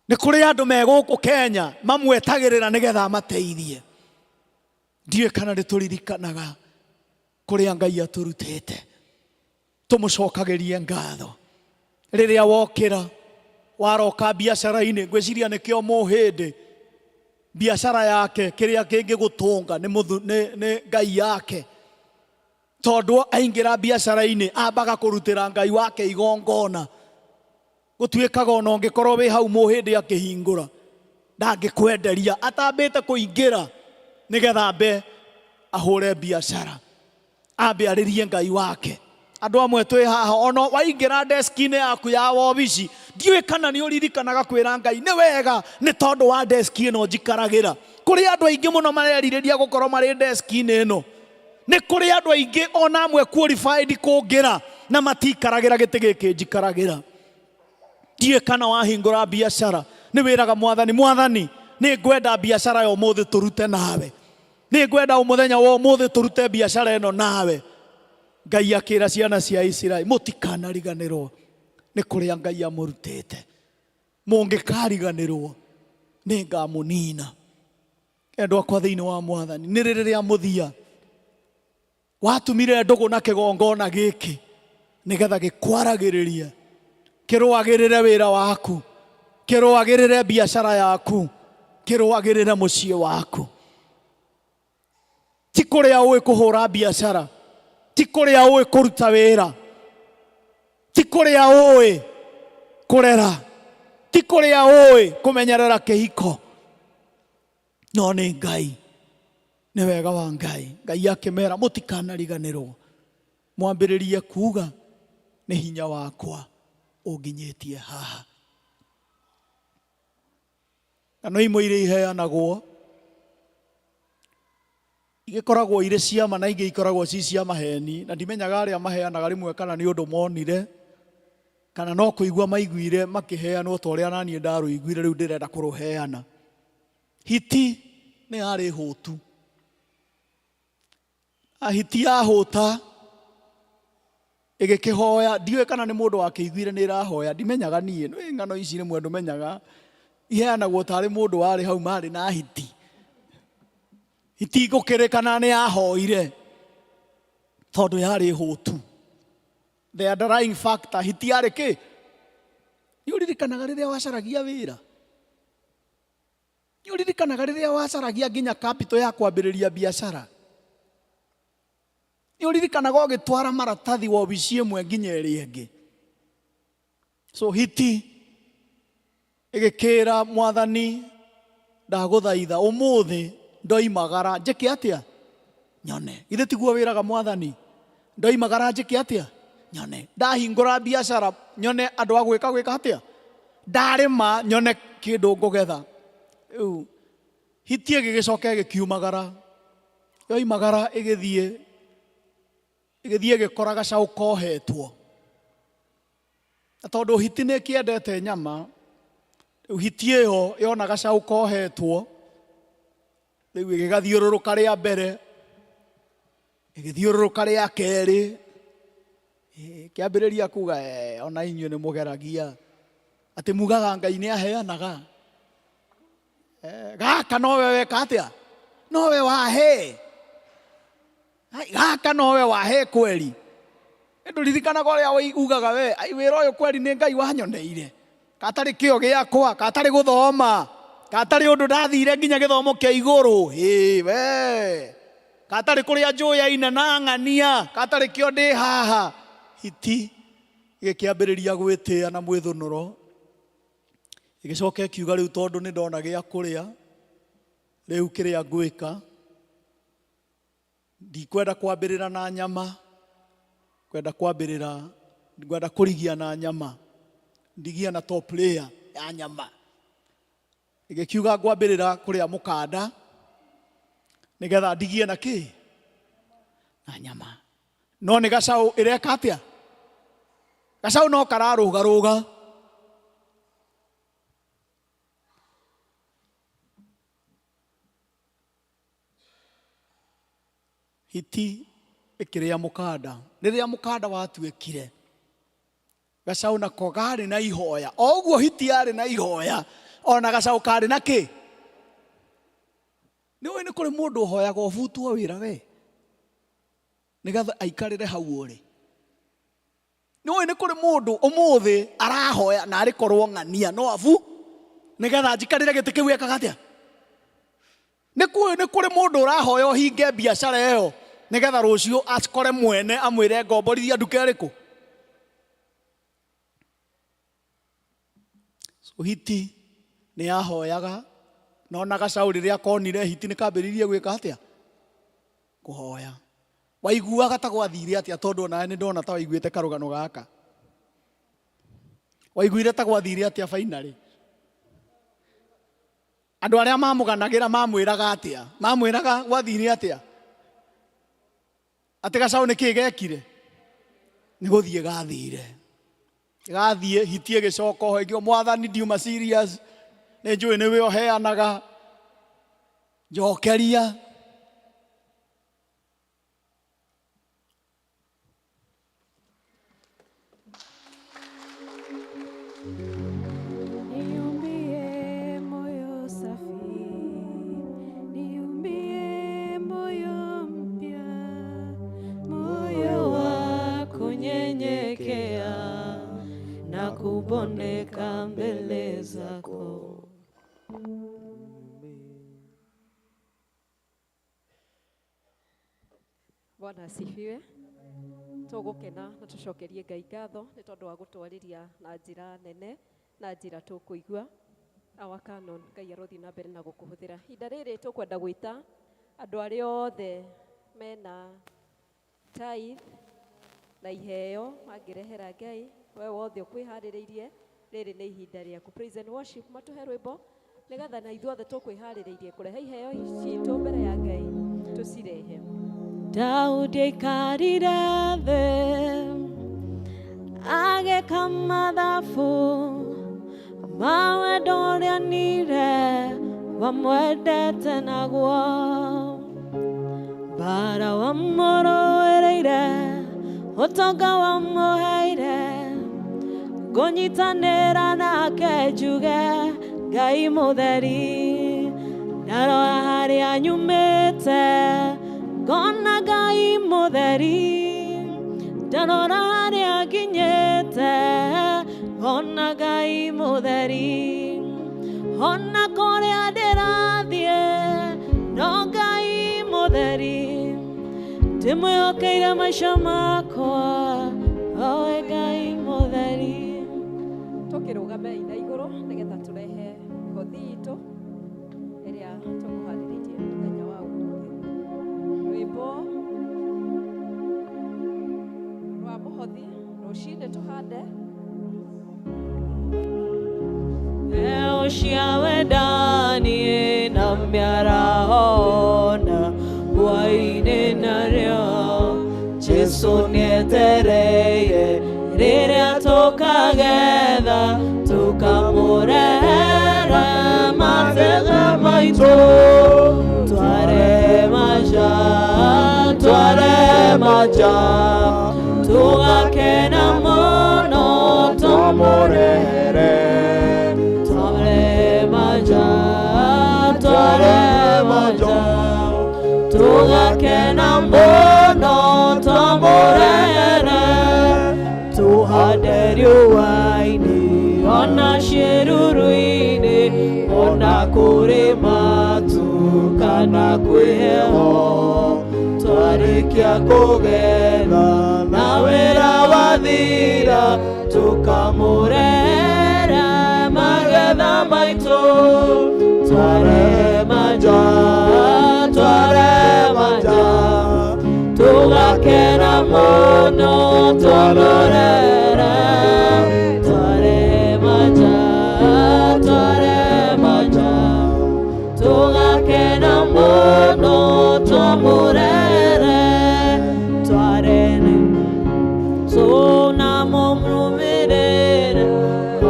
nĩ kũrĩ andũ me gũkũ Kenya mamwetagĩrĩra nĩgetha amateithie. Ndiũĩ kana nĩ tũririkanaga kũrĩa Ngai atũrutĩte. Tũmũcokagĩrie ngatho. Rĩrĩa wokĩra waroka biacara-inĩ, ngwĩciria nĩkĩo mũhĩndĩ biacara yake kĩrĩa kĩngĩgũtũnga nĩ Ngai yake. Tondũ aingĩra biacara-inĩ ambaga kũrutĩra Ngai wake igongona. Gũtuĩkaga ona ũngĩkorwo wĩ hau mũhĩndĩ akĩhingũra ndangĩkwenderia atambĩte kũingĩra nĩgetha ambe ahũre biacara, ambe arĩrie Ngai wake. Andũ amwe twĩ haha ona waingĩra deski-inĩ yaku ya wobici, ndiũĩ kana nĩ ũririkanaga kwĩra Ngai nĩ wega nĩ tondũ wa deski ĩno njikaragĩra. Kũrĩ andũ aingĩ mũno marerirĩria gũkorwo marĩ deski-inĩ ĩno. Nĩ kũrĩ andũ aingĩ ona amwe qualified kũngĩra na matiikaragĩra gĩtĩ gĩkĩ njikaragĩra. Ndiũĩ kana wahingũra biacara nĩ wĩraga Mwathani, Mwathani nĩ ngwenda biacara ya ũmũthĩ tũrute nawe, nĩ ngwenda mũthenya wa ũmũthĩ tũrute biacara ĩno nawe. Ngai akĩra ciana cia Isiraeli, mũtikanariganĩrwo nĩ kũrĩa Ngai amũrutĩte. Mũngĩkariganĩrwo nĩ ngamũnina. Endwa akwa thĩinĩ wa Mwathani, nĩ rĩrĩ rĩa mũthia watumire ndũgũ na kĩgongona gĩkĩ nĩgetha gĩkwaragĩrĩrie, kĩrũagĩrĩre wĩra waku, Kĩrũagĩrĩre biacara yaku, kĩrũagĩrĩre mũciĩ waku. Ti kũrĩa ũĩ kũhũra biacara, ti kũrĩa ũĩ kũruta wĩra, ti kũrĩa ũĩ kũrera, ti kũrĩa ũĩ kũmenyerera kĩhiko, no nĩ Ngai, nĩ wega wa Ngai. Ngai akĩmera mũtikanariganĩrwo, mwambĩrĩrie kuga nĩ hinya wakwa ũnginyĩtie haha. Na no imwe iria iheanagwo igĩkoragwo irĩ ciama na ingĩ ikoragwo ci cia maheni, na ndimenyaga arĩa maheanaga rĩmwe kana nĩ ũndũ monire kana no kũigua maiguire makĩheanwo ta ũrĩa naniĩ ndarũiguire, rĩu ndĩrenda kũrũheana. Hiti nĩ yarĩ hũtu, na hiti yahũta ĩgĩkĩhoya. Ndiũĩ kana nĩ mũndũ wakĩiguire nĩ ĩrahoya, ndimenyaga niĩ. Nĩ ng'ano ici rĩmwe ndũmenyaga, iheanagwo tarĩ mũndũ warĩ hau marĩ na hiti. Hiti ngũkĩrĩ kana nĩ yahoire tondũ yarĩ hũtu. The underlying factor, hiti yarĩ kĩ? Nĩ ũririkanaga rĩrĩa wacaragia wĩra? Nĩ ũririkanaga rĩrĩa wacaragia nginya capital ya kwambĩrĩria biacara? Nĩ ũririkanaga ũgĩtwara maratathi wobici ĩmwe nginya ĩrĩa ĩngĩ? So hiti ĩgĩkĩra mwathani, ndagũthaitha ũmũthĩ ndoimagara njĩke atĩa nyone. Githĩ tiguo wĩraga mwathani, ndoimagara njĩke atĩa nyone, ndahingũra biacara nyone andũ a gwĩka gwĩka atĩa, ndarĩma nyone kĩndũ ngũgetha. Rĩu hiti ĩgĩgĩcoka ĩgĩkiumagara, yoimagara ĩgĩthiĩ ĩgĩthiĩ ĩgĩkora gacaũ kohetwo. Na tondũ hiti nĩ ĩkĩendete nyama, rĩu hiti ĩyo yona gacaũ kohetwo, rĩu ĩgĩgathiũrũrũka rĩa mbere, ĩgĩthiũrũrũka rĩa kerĩ, kĩambĩrĩria kuga ona inyuĩ nĩ mũgeragia atĩ mugaga Ngai nĩ aheanaga. Gaka nowe weka atĩa, nowe wahe, gaka nowe wahe kweri. Ndũririkanaga ũrĩa ugaga we, ai wĩra ũyũ kweri nĩ Ngai wanyoneire, katarĩ kĩo gĩakwa, katarĩ gũthoma, katarĩ ũndũ ndathire nginya gĩthomo kĩa igũrũ, ĩ we, katarĩ kũrĩa njũyaine na ng'ania, katarĩ kĩo ndĩ haha. Hiti ĩgĩkĩambĩrĩria gwĩtĩa na mwĩthũnũro, ĩgĩcoka ĩkiuga rĩu tondũ nĩ ndona gĩa kũrĩa, rĩu kĩrĩa ngwĩka, ndikwenda kwambĩrĩra na nyama, ngwenda kwambĩrĩra, ngwenda kũrigia na nyama, ndigia na top layer ya nyama. Ĩgĩkiuga ngwambĩrĩra kũrĩa mũkanda nĩgetha ndigie na kĩ? Na nyama. No nĩ gacaũ ĩreka atĩa? Gacaũ no kararũgarũga. Hiti ĩkĩrĩa mũkanda. Rĩrĩa mũkanda watuĩkire, gacaũ nako karĩ na ihoya. O ũguo hiti yarĩ na ihoya, ona gacaũ karĩ na kĩ? Nĩ ũĩ nĩ kũrĩ mũndũ ũhoyaga ũbutwo wĩra we, nĩgetha aikarĩre hau ũrĩ. Nĩ ũĩ nĩ kũrĩ mũndũ ũmũthĩ arahoya na arĩ korwo ng'ania no abu, nĩgetha njikarĩre gĩtĩ kĩu ekaga atĩa? Nĩ kũĩ nĩ kũrĩ mũndũ ũrahoya ũhinge biacara ĩyo nĩgetha rũciũ akore mwene amwĩre ngomborithia nduka ĩrĩkũ? So hiti nĩ yahoyaga, no na gacaũ rĩrĩa konire hiti nĩ kambĩrĩirie gwĩka atĩa? Kũhoya. Waiguaga ta gwathire atĩa tondũ onawe nĩ ndona ta waiguĩte karũgano gaka? Waiguire ta gwathire atĩa finally? Andũ arĩa mamũganagĩra mamwĩraga atĩa? Mamwĩraga gwathire atĩa? Atĩ gacaũ nĩ kĩĩ gekire? Nĩ gũthiĩ gathire. Gathiĩ hiti ĩgĩcoka oho ĩkiuga mwathani ndiuma serious, nĩ njũĩ nĩwe ũheanaga, njokeria. Niumbie moyo safi, niumbie moyo mpya, moyo wa kunyenyekea na ku Kubondeka mbele zako. Bwana asifiwe. Tũgũkena na tũcokerie Ngai ngatho nĩ tondũ wa gũtwarĩria na njĩra nene na njĩra tũkũigua. Our canon, Ngai arothiĩ na mbere na gũkũhũthĩra. Ihinda rĩrĩ tũkwenda gwĩta andũ arĩa othe mena tithe na iheo mangĩrehera Ngai, we wothe ũkwĩharĩrĩirie, rĩrĩ nĩ ihinda rĩaku. Praise and worship matũhe rwĩmbo nĩgetha na ithuothe tũkwĩharĩrĩirie kũrehe iheo citũ mbere ya Ngai tũcirehe. Daudi aikarire thĩ agĩka mathabu ma wendo ũrĩa nire wamwendete naguo, mbara wamũrũĩrĩire, ũtonga wamũheire, ngũnyitanĩra nake njuge Ngai mũtheri, ndarora harĩa nyumĩte ngona Ngai mũtheri, ndarora harĩa nginyĩte ngona Ngai mũtheri, ona kũrĩa ndĩrathiĩ no Ngai mũtheri, ndĩmwĩhokeire maica makwa owe Ngai mũtheri. Tũkĩrũgame na igũrũ nĩgetha tũrehe mĩhothi itũ ĩrĩa tũkũharĩrĩirie mũthenya wa ũmũthĩ. Rwĩmbo rwa mũhothi rũcinĩ tũhande. Mbeũ cia wendani na mĩarahona hwaĩ-inĩ narĩo Jesũ nĩetereire rĩrĩa tũkagetha tũkamũrehera magetha maitũ. Tware maja, tware maja, tũgakena mũno tũmũrehere. Tware maja, tware maja, tũgakena mũno tũmũrehere. Tũhande riũa-inĩ ona ciĩruru-inĩ, ona kũrĩ matu kana kwĩ heho, twarĩkia kũgetha na wĩra wathira, tũkamũrehera magetha maitũ. Tware maja, tware maja, tũgakena mũno tũmũrehere. Tware maja, tware maja, tũgakena mũno tũmũrehere. Twarene tũnamũrũmĩrĩra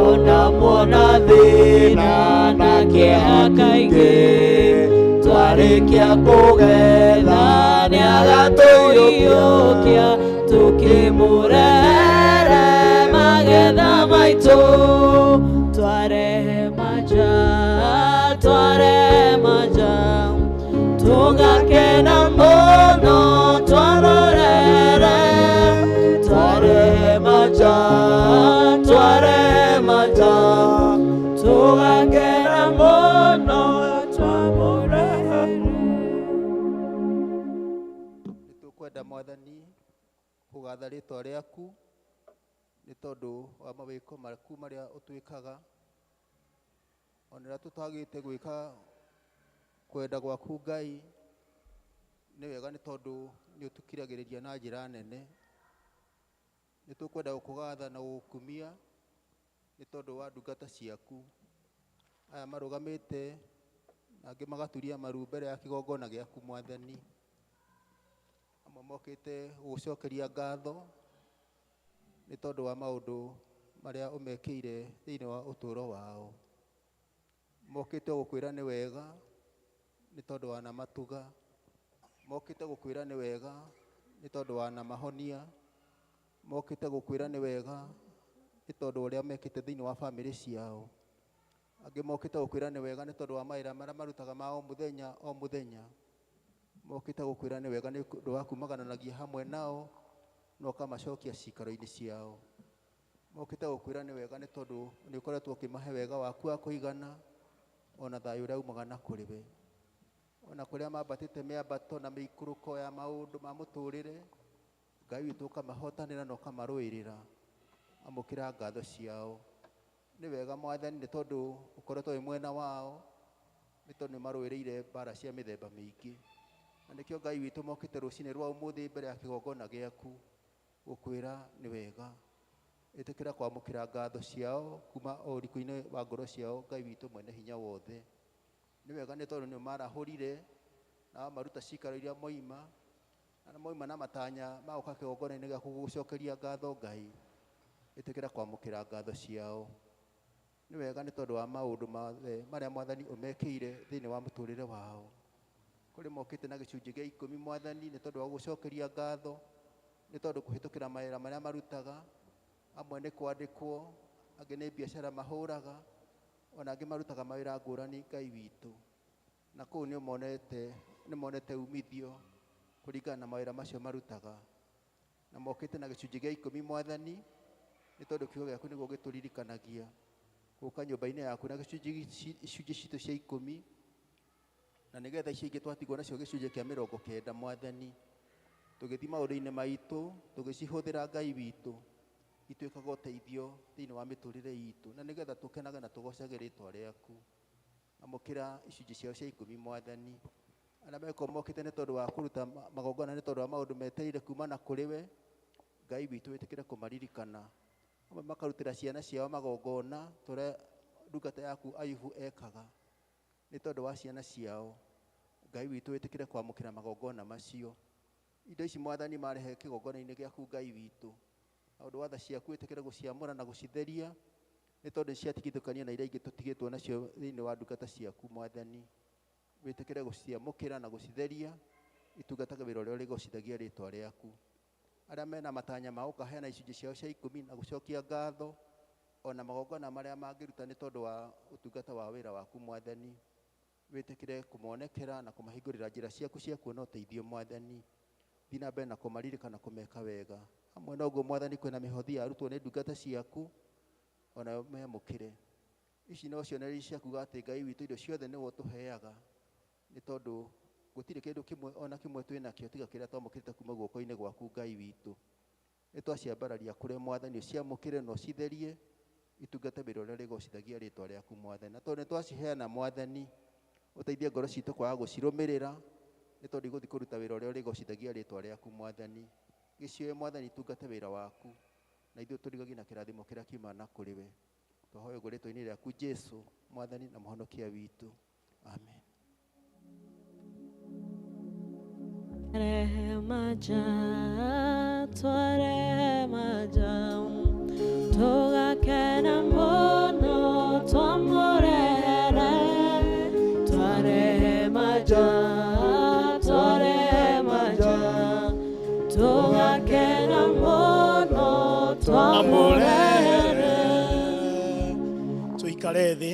ona muona thĩna na kĩeha kaingĩ, twarĩkia kũgetha nĩagatũiyũkia tũkĩmũrehere magetha maitũ. Twarehe maja, tware maja, tũgakena mũno twarorere. Tware maja, tware maja, tũgakena mũno twamũrehere. Nĩ tũkwenda Mwathani kũgatha rĩtwa rĩaku nĩ tondũ wa mawĩko maku marĩa ũtwĩkaga, ona rĩrĩa tũtagĩte gwĩka kwenda gwaku Ngai, nĩ wega nĩ tondũ nĩ ũtũkiragĩrĩria na njĩra nene. Nĩ tũkwenda gũkũgatha na gũgũkumia nĩ tondũ wa ndungata ciaku aya marũgamĩte na angĩ magaturia maru mbere ya kĩgongona gĩaku Mwathani. Amwe mokĩte gũgũcokeria ngatho nĩ tondũ wa maũndũ marĩa ũmekĩire thĩinĩ wa ũtũũro wao. Mokĩte gũkwĩra nĩ wega nĩ tondũ wa namatuga, mokĩte gũkwĩra nĩ wega nĩ tondũ wa namahonia, mokĩte gũkwĩra nĩ wega nĩ tondũ ũrĩa mekĩte thĩinĩ wa bamĩrĩ ciao. Angĩ mokĩte gũkwĩra nĩ wega nĩ tondũ wa mawĩra marĩa marutaga ma o mũthenya o mũthenya. Mokĩte gũkwĩra nĩ wega nĩ ũndũ wa kumagananagia hamwe nao na ũkamacokia ciikaro-inĩ ciao. Mokĩte gũkwĩra nĩ wega nĩ tondũ nĩ ũkoretwo ũkĩmahe wega waku wa kũigana ona thayũ ũrĩa umaga na kũrĩ we. Ona kũrĩa mambatĩte mĩambato na mĩikũrũko ya maũndũ ma mũtũrĩre, Ngai witũ ũkamahotanĩra na ũkamarũĩrĩra. Amũkĩra ngatho ciao. Nĩ wega Mwathani nĩ tondũ ũkoretwo wĩ mwena wao, nĩ tondũ nĩ marũĩrĩire mbara cia mĩthemba mĩingĩ. Na nĩkĩo Ngai witũ mokĩte rũcinĩ rwa ũmũthĩ mbere ya kĩgongona gĩaku gũkwĩra nĩ wega. Ĩtĩkĩra kwamũkĩra ngatho ciao kuma o ũriku-inĩ wa ngoro ciao Ngai witũ mwene hinya wothe. Nĩ wega nĩ tondũ nĩ ũmarahũrire na wamaruta cikaro iria moima, na moima na matanya ma gũka kĩgongona-inĩ gĩaku gũgũcokeria ngatho Ngai. Ĩtĩkĩra kwamũkĩra ngatho ciao. Nĩ wega nĩ tondũ wa maũndũ mothe marĩa Mwathani ũmekĩire thĩinĩ wa mũtũrĩre wao. Kũrĩ mokĩte na gĩcunjĩ gĩa ikũmi Mwathani nĩ tondũ wa gũgũcokeria ngatho, nĩ tondũ kũhĩtũkĩra mawĩra marĩa marutaga, amwe nĩ kwandĩkwo, angĩ nĩ biacara mahũraga, ona angĩ marutaga mawĩra ngũrani Ngai witũ. Na kũu nĩ ũmonete, nĩ monete umithio kũringana na mawĩra macio marutaga. Na mokĩte na gĩcunjĩ gĩa ikũmi Mwathani, nĩ tondũ kiugo gĩaku nĩguo gĩtũririkanagia gũka nyũmba-inĩ yaku na gĩcunjĩ icunjĩ citũ cia ikũmi, na nĩgetha icio ingĩ twatigwo nacio gĩcunjĩ kĩa mĩrongo kenda Mwathani, tũgĩthiĩ maũndũ-inĩ maitũ tũgĩcihũthĩra Ngai witũ, ituĩkaga ũteithio thĩinĩ wa mĩtũrĩre itũ, na nĩgetha tũkenage na tũgocage rĩtwa rĩaku. Amũkĩra icunjĩ ciao cia ikũmi Mwathani. Arĩa megũkorwo mokĩte nĩ tondũ wa kũruta magongona nĩ tondũ wa maũndũ metereire kumana kũrĩ we, Ngai witũ wĩtĩkĩre kũmaririkana. Amwe makarutĩra ciana ciao magongona ta ũrĩa ndungata yaku Ayubu ekaga nĩ tondũ wa ciana ciao. Ngai witũ wĩtĩkĩre kwamũkĩra magongona macio. Indo ici Mwathani marehe kĩgongona-inĩ gĩaku Ngai witũ, na ũndũ wa tha ciaku wĩtĩkĩre gũciamũra na gũcitheria, nĩ tondũ nĩciatigithũkanio na iria ingĩ tũtigĩtwo nacio thĩinĩ wa ndungata ciaku Mwathani. Wĩtĩkĩre gũciamũkĩra na gũcitheria, itungatage wĩra ũrĩa ũrĩgocithagia rĩtwa rĩaku. Arĩa mena matanya ma gũkaheana icunjĩ ciao cia ikũmi na gũcokia ngatho, ona magongona marĩa mangĩruta nĩ tondũ wa ũtungata wa wĩra waku Mwathani, wĩtĩkĩre kũmonekera na kũmahingũrĩra njĩra ciaku cia kuona ũteithio Mwathani. Thiĩ na mbere na kũmaririkana kũmeka wega. Hamwe na ũguo Mwathani, kwĩna mĩhothi yarutwo nĩ ndungata ciaku, onayo memũkĩre. Ici no cionereria cia kuga atĩ Ngai witũ indo ciothe nĩwe ũtũheaga, nĩ tondũ gũtirĩ kĩndũ kĩmwe ona kĩmwe twĩ nakĩo tiga kĩrĩa twamũkĩrĩte kuma guoko-inĩ gwaku Ngai witũ. Nĩ twaciambararia kũrĩ Mwathani, ũciamũkĩre na ũcitherie, itungate wĩra ũrĩa ũrĩgocithagia rĩtwa rĩaku Mwathani. Na tondũ nĩ twaciheana Mwathani, ũteithie ngoro citũ kwaga gũcirũmĩrĩra, nĩ tondũ igũthiĩ kũruta wĩra ũrĩa ũrĩgocithagia rĩtwa rĩaku Mwathani. Gĩcioe Mwathani, itungate wĩra waku, na ithuĩ tũrigagie na kĩrathimo kĩrĩa kiumaga na kũrĩ we. Twahoya ũguo rĩtwa-inĩ rĩaku Jesu, Mwathani na Mũhonokia witũ. Amen. Rehema ja, twarehema ja, tũgakena mũno twamũrehere. Twarehema ja, twarehema ja, tũgakena mũno twamũrehere. Tũikare thĩ.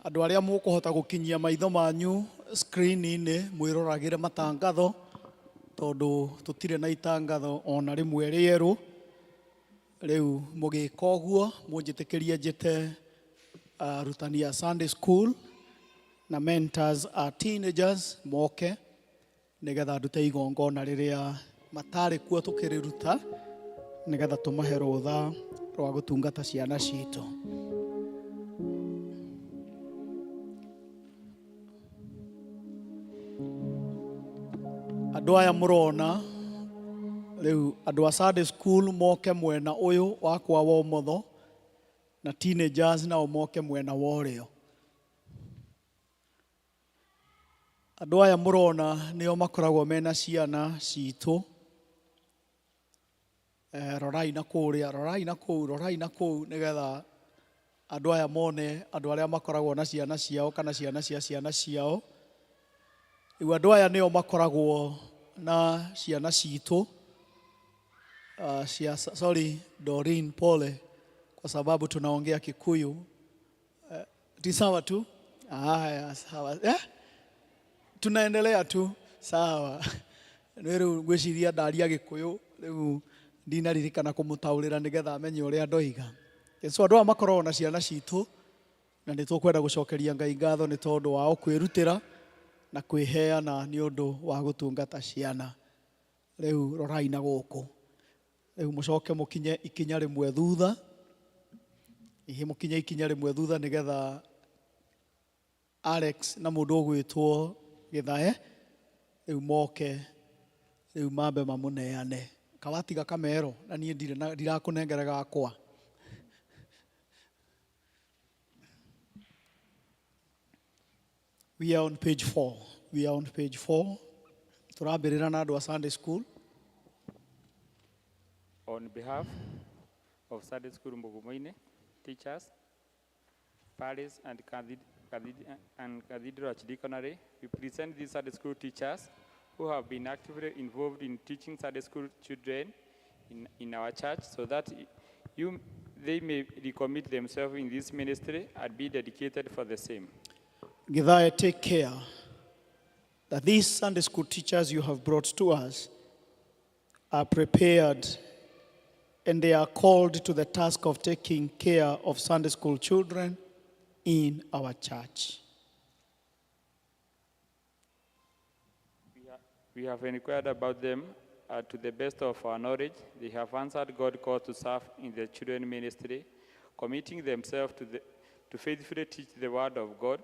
Andũ arĩa mũkũhota gũkinyia maitho manyu screen-inĩ mwĩroragĩre matangatho, tondũ tũtirĩ na itangatho ona rĩmwe rĩerũ. Rĩu mũgĩka ũguo mũnjĩtĩkĩrie njĩte arutani a Sunday school na mentors a teenagers moke nĩgetha ndute igongona rĩrĩa matarĩ kuo tũkĩrĩruta, nĩgetha tũmahe rũtha rwa gũtungata ciana citũ. Andũ aya mũrona rĩu, andũ a Sunday school moke mwena ũyũ wakwa wa ũmotho, na teenagers nao moke mwena wa ũrĩo. Andũ aya mũrona nĩo makoragwo mena ciana citũ. Rorai na kũrĩa, rorai na kũu, rorai na kũu, nĩgetha andũ aya mone andũ arĩa makoragwo na ciana ciao kana ciana cia ciana ciao. Rĩu andũ aya nĩo makoragwo na ciana citũ. Cia, sorry, Doreen, pole, kwa sababu tunaongea Kikuyu. Ti sawa tu? Haya, sawa. Tunaendelea tu. Sawa. Nĩ rĩu ngwĩciria ndaria Gĩkũyũ rĩu Ndinaririkana kũmũtaũrĩra nĩgetha amenye ũrĩa ndoiga. So andũ aya makoragwo na ciana citũ na nĩ tũkwenda gũcokeria Ngai ngatho nĩ tondũ wao kwĩrutĩra na kwĩheana nĩ ũndũ wa gũtungata ciana. Rĩu rorai na gũkũ. Rĩu mũcoke mũkinye ikinya rĩmwe thutha. Hihi mũkinye ikinya rĩmwe thutha nĩgetha Alex na mũndũ ũgwĩtwo Gĩthae rĩu moke rĩu mambe mamũneane. Kawatiga kamero na niĩ ndirĩ na ndirakũnengera gakwa. We are on page 4. We are on page 4. Tũrambĩrĩra na andũ a Sunday school. On behalf of Sunday School Mugumoini, teachers, parish and Cathedral Archdeaconry, we present these Sunday school teachers who have been actively involved in teaching Sunday school children in our church so that they may recommit themselves in this ministry and be dedicated for the same. Githae, take care that these Sunday school teachers you have brought to us are prepared and they are called to the task of taking care of Sunday school children in our church. We have inquired about them to the best of our knowledge. They have answered God's call to serve in the children ministry, committing themselves to faithfully teach the word of God,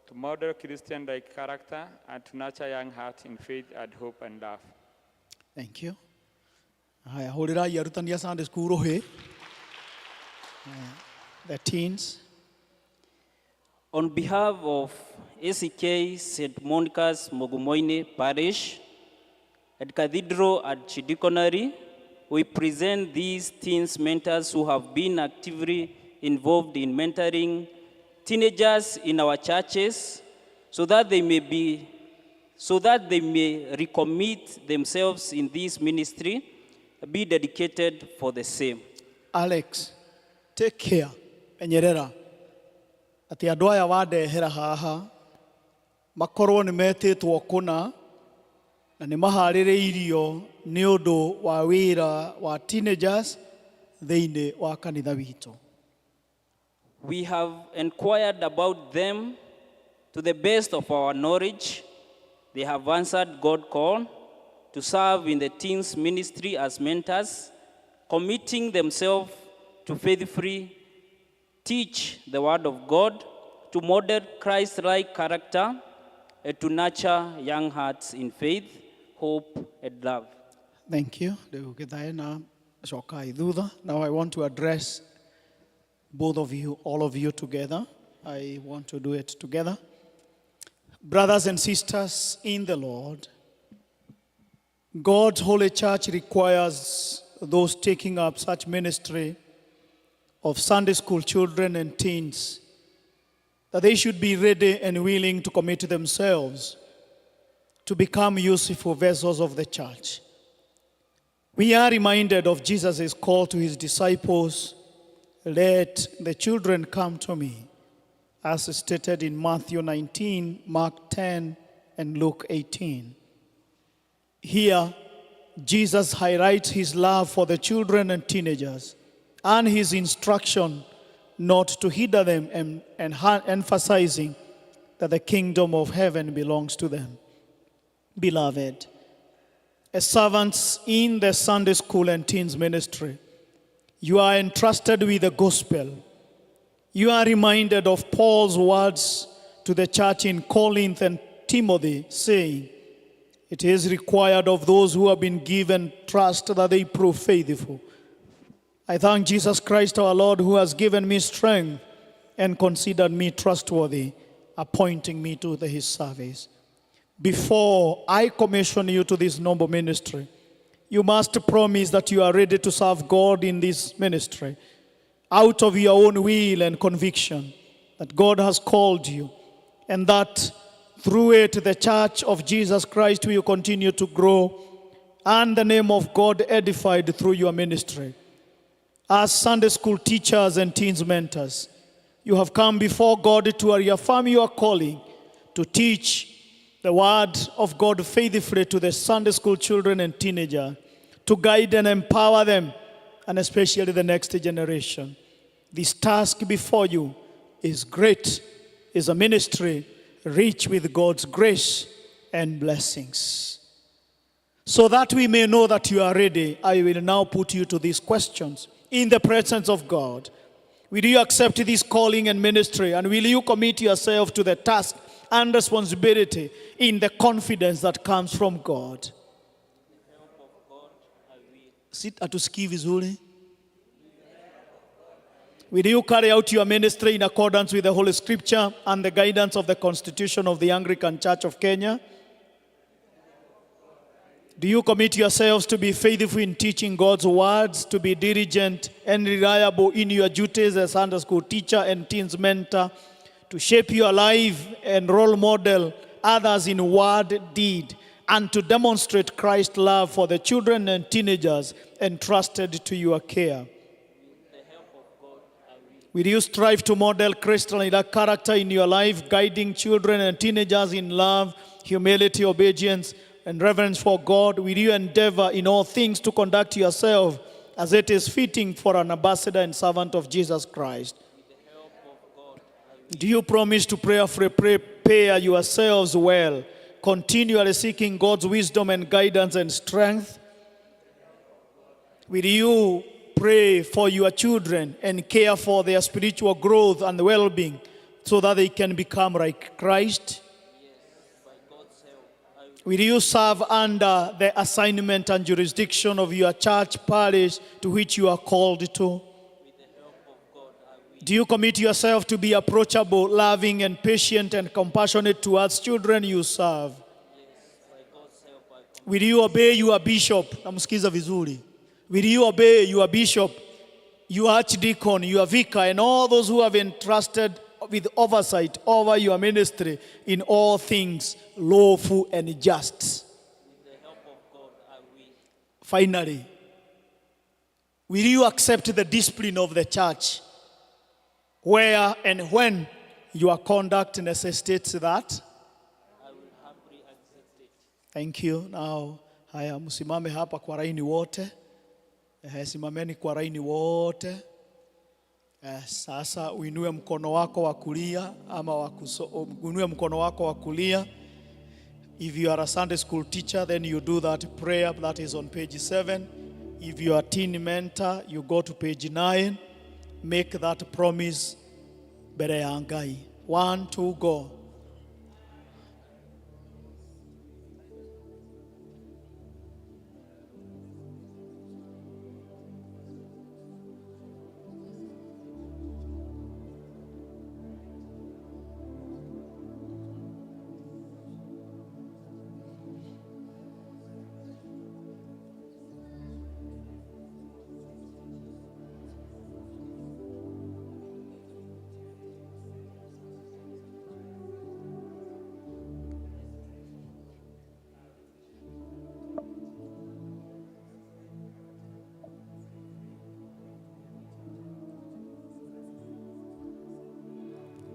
to model Christian-like character, and to nurture young hearts in faith and hope and love. Thank you. Haya, hũrĩrai arutani a Sunday school rũhĩ. The teens. On behalf of ACK St. Monica's Mugumoini Parish at Cathedral Archdeaconry, we present these teens mentors who have been actively involved in mentoring teenagers in our churches so that they may be, so that they may recommit themselves in this ministry, be dedicated for the same. Alex, take care. Menyerera atĩ andũ aya wandehera haha makorwo nĩ metĩtwo kũna na nĩ maharĩrĩirio nĩ ũndũ wa wĩra wa teenagers thĩinĩ wa kanitha witũ. We have inquired about them to the best of our knowledge. They have answered God's call to serve in the teens ministry as mentors, committing themselves to faithfully teach the word of God, to model Christ-like character, and to nurture young hearts in faith, hope, and love. Thank you. Rĩu Gĩthae na cokai thutha. Now I want to address both of you, all of you together. I want to do it together. Brothers and sisters in the Lord, God's holy church requires those taking up such ministry of Sunday school children and teens that they should be ready and willing to commit themselves to become useful vessels of the church. We are reminded of Jesus' call to his disciples, "Let the children come to me," as stated in Matthew 19, Mark 10, and Luke 18. Here, Jesus highlights his love for the children and teenagers and his instruction not to hinder them and emphasizing that the kingdom of heaven belongs to them. Beloved, as servants in the Sunday school and teens ministry, you are entrusted with the gospel. You are reminded of Paul's words to the church in Corinth and Timothy, saying, "It is required of those who have been given trust that they prove faithful. I thank Jesus Christ our Lord, who has given me strength and considered me trustworthy, appointing me to his service." Before I commission you to this noble ministry, you must promise that you are ready to serve God in this ministry out of your own will and conviction that God has called you, and that through it the church of Jesus Christ will continue to grow and the name of God edified through your ministry. As Sunday school teachers and teens mentors, you have come before God to reaffirm your calling to teach the word of God faithfully to the Sunday school children and teenagers, to guide and empower them, and especially the next generation. This task before you is great, is a ministry rich with God's grace and blessings. So that we may know that you are ready, I will now put you to these questions in the presence of God. Will you accept this calling and ministry? And will you commit yourself to the task and responsibility in the confidence that comes from God? Sit, hatusikii vizuri. Will you carry out your ministry in accordance with the Holy Scripture and the guidance of the Constitution of the Anglican Church of Kenya? Do you commit yourselves to be faithful in teaching God's words, to be diligent and reliable in your duties as Sunday school teacher and teens mentor, to shape your life and role model others in word, deed, and to demonstrate Christ's love for the children and teenagers entrusted to your care? Will you strive to model Christ-like character in your life, guiding children and teenagers in love, humility, obedience, and reverence for God? Will you endeavor in all things to conduct yourself as it is fitting for an ambassador and servant of Jesus Christ? Do you promise to prayerfully prepare yourselves well, continually seeking God's wisdom and guidance and strength? Will you pray for your children and care for their spiritual growth and well being so that they can become like Christ? Will you serve under the assignment and jurisdiction of your church parish to which you are called to? Do you commit yourself to be approachable, loving, and patient and compassionate towards children you serve? Will you obey your bishop? Namsikiza vizuri. Will you obey your bishop, your archdeacon, your vicar, and all those who have entrusted with oversight over your ministry in all things lawful and just? Finally, will you accept the discipline of the church where and when your conduct necessitates that? Thank you. Now, haya, msimame hapa kwa laini wote. Eh, simameni kwa laini wote. Eh, sasa uinue mkono wako wa kulia ama wa uinue mkono wako wa kulia. If you are a Sunday school teacher, then you do that prayer that is on page 7. If you are a teen mentor, you go to page 9. Make that promise mbere ya Ngai. One, two, go.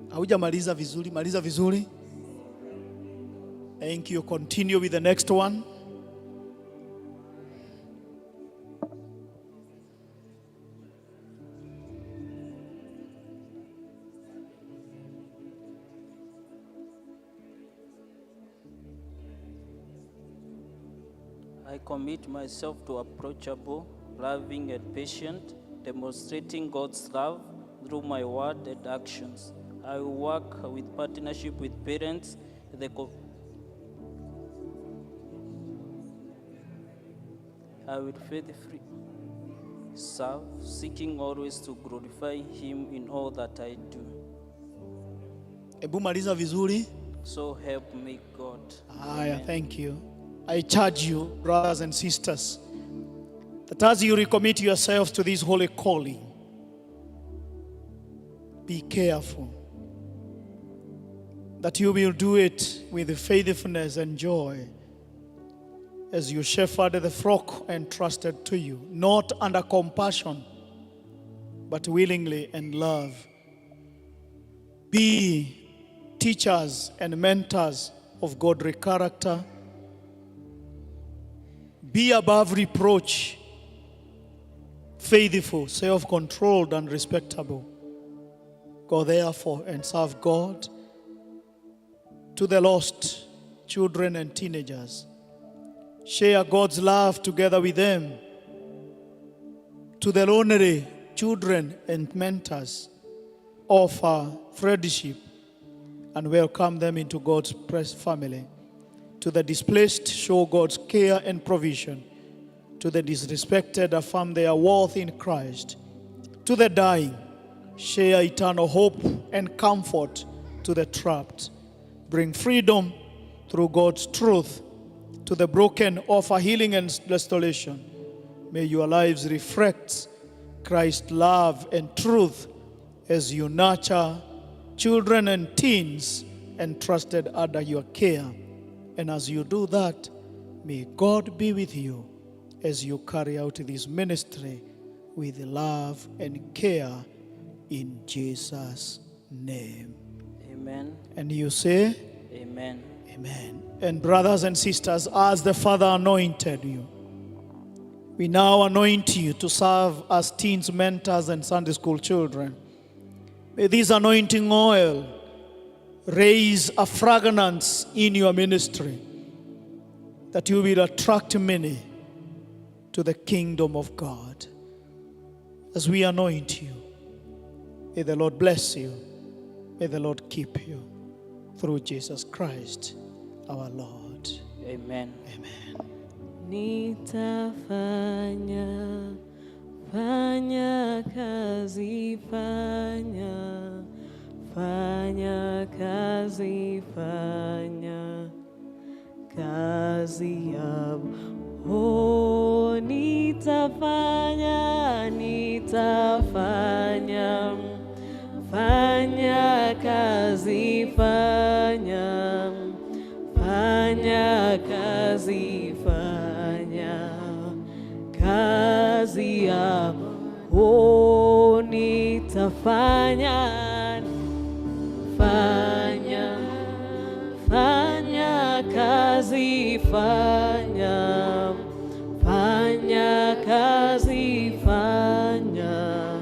Haujamaliza vizuri, maliza vizuri. Thank you. Continue with the next one. I commit myself to approachable, loving, and patient, demonstrating God's love through my word and actions. I will work with partnership with parents, the I will faithfully serve, seeking always to glorify Him in all that I do. Ebu maliza vizuri. So help me God. Haya, thank you. I charge you, brothers and sisters, that as you recommit yourselves to this holy calling, be careful that you will do it with faithfulness and joy as you shepherd the flock entrusted to you, not under compassion, but willingly and love. Be teachers and mentors of godly character. Be above reproach, faithful, self controlled, and respectable. Go therefore and serve God. To the lost children and teenagers, share God's love together with them. To the lonely children and mentors, offer friendship and welcome them into God's press family. To the displaced, show God's care and provision. To the disrespected, affirm their worth in Christ. To the dying, share eternal hope and comfort to the trapped. Bring freedom through God's truth. To the broken, offer healing and restoration. May your lives reflect Christ's love and truth as you nurture children and teens entrusted under your care. And as you do that, may God be with you as you carry out this ministry with love and care in Jesus' name. Amen. And you say, Amen. Amen. And brothers and sisters, as the Father anointed you, we now anoint you to serve as teens, mentors, and Sunday school children. May this anointing oil raise a fragrance in your ministry that you will attract many to the kingdom of God. As we anoint you, may the Lord bless you. May the Lord keep you through Jesus Christ our Lord. Amen. Amen. Nitafanya, fanya kazi, fanya, fanya kazi, fanya kazi ya. Oh, nitafanya, nitafanya, fanya kazi, fanya, fanya kazi, fanya kazi ya. Oh, nitafanya, fanya, fanya kazi, fanya, fanya kazi, fanya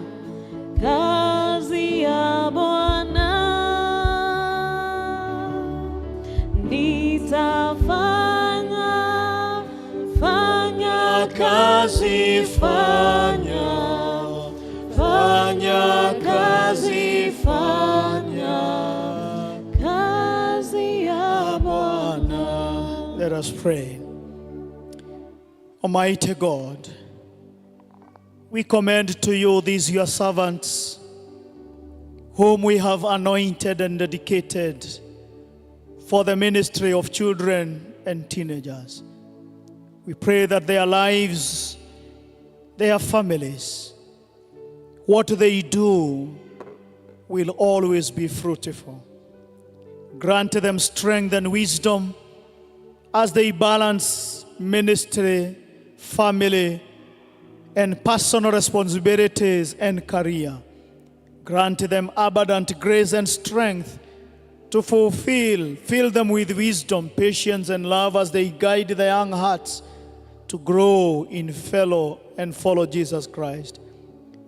kazi ya Bwana. Nitafanya, fanya kazi, fanya, fanya kazi, fanya kazi ya Bwana. Let us pray. Almighty God, we commend to you these your servants, whom we have anointed and dedicated for the ministry of children and teenagers. We pray that their lives, their families, what they do will always be fruitful. Grant them strength and wisdom as they balance ministry, family, and personal responsibilities and career. Grant them abundant grace and strength to fulfill, fill them with wisdom, patience, and love as they guide their young hearts to grow in fellow and follow Jesus Christ.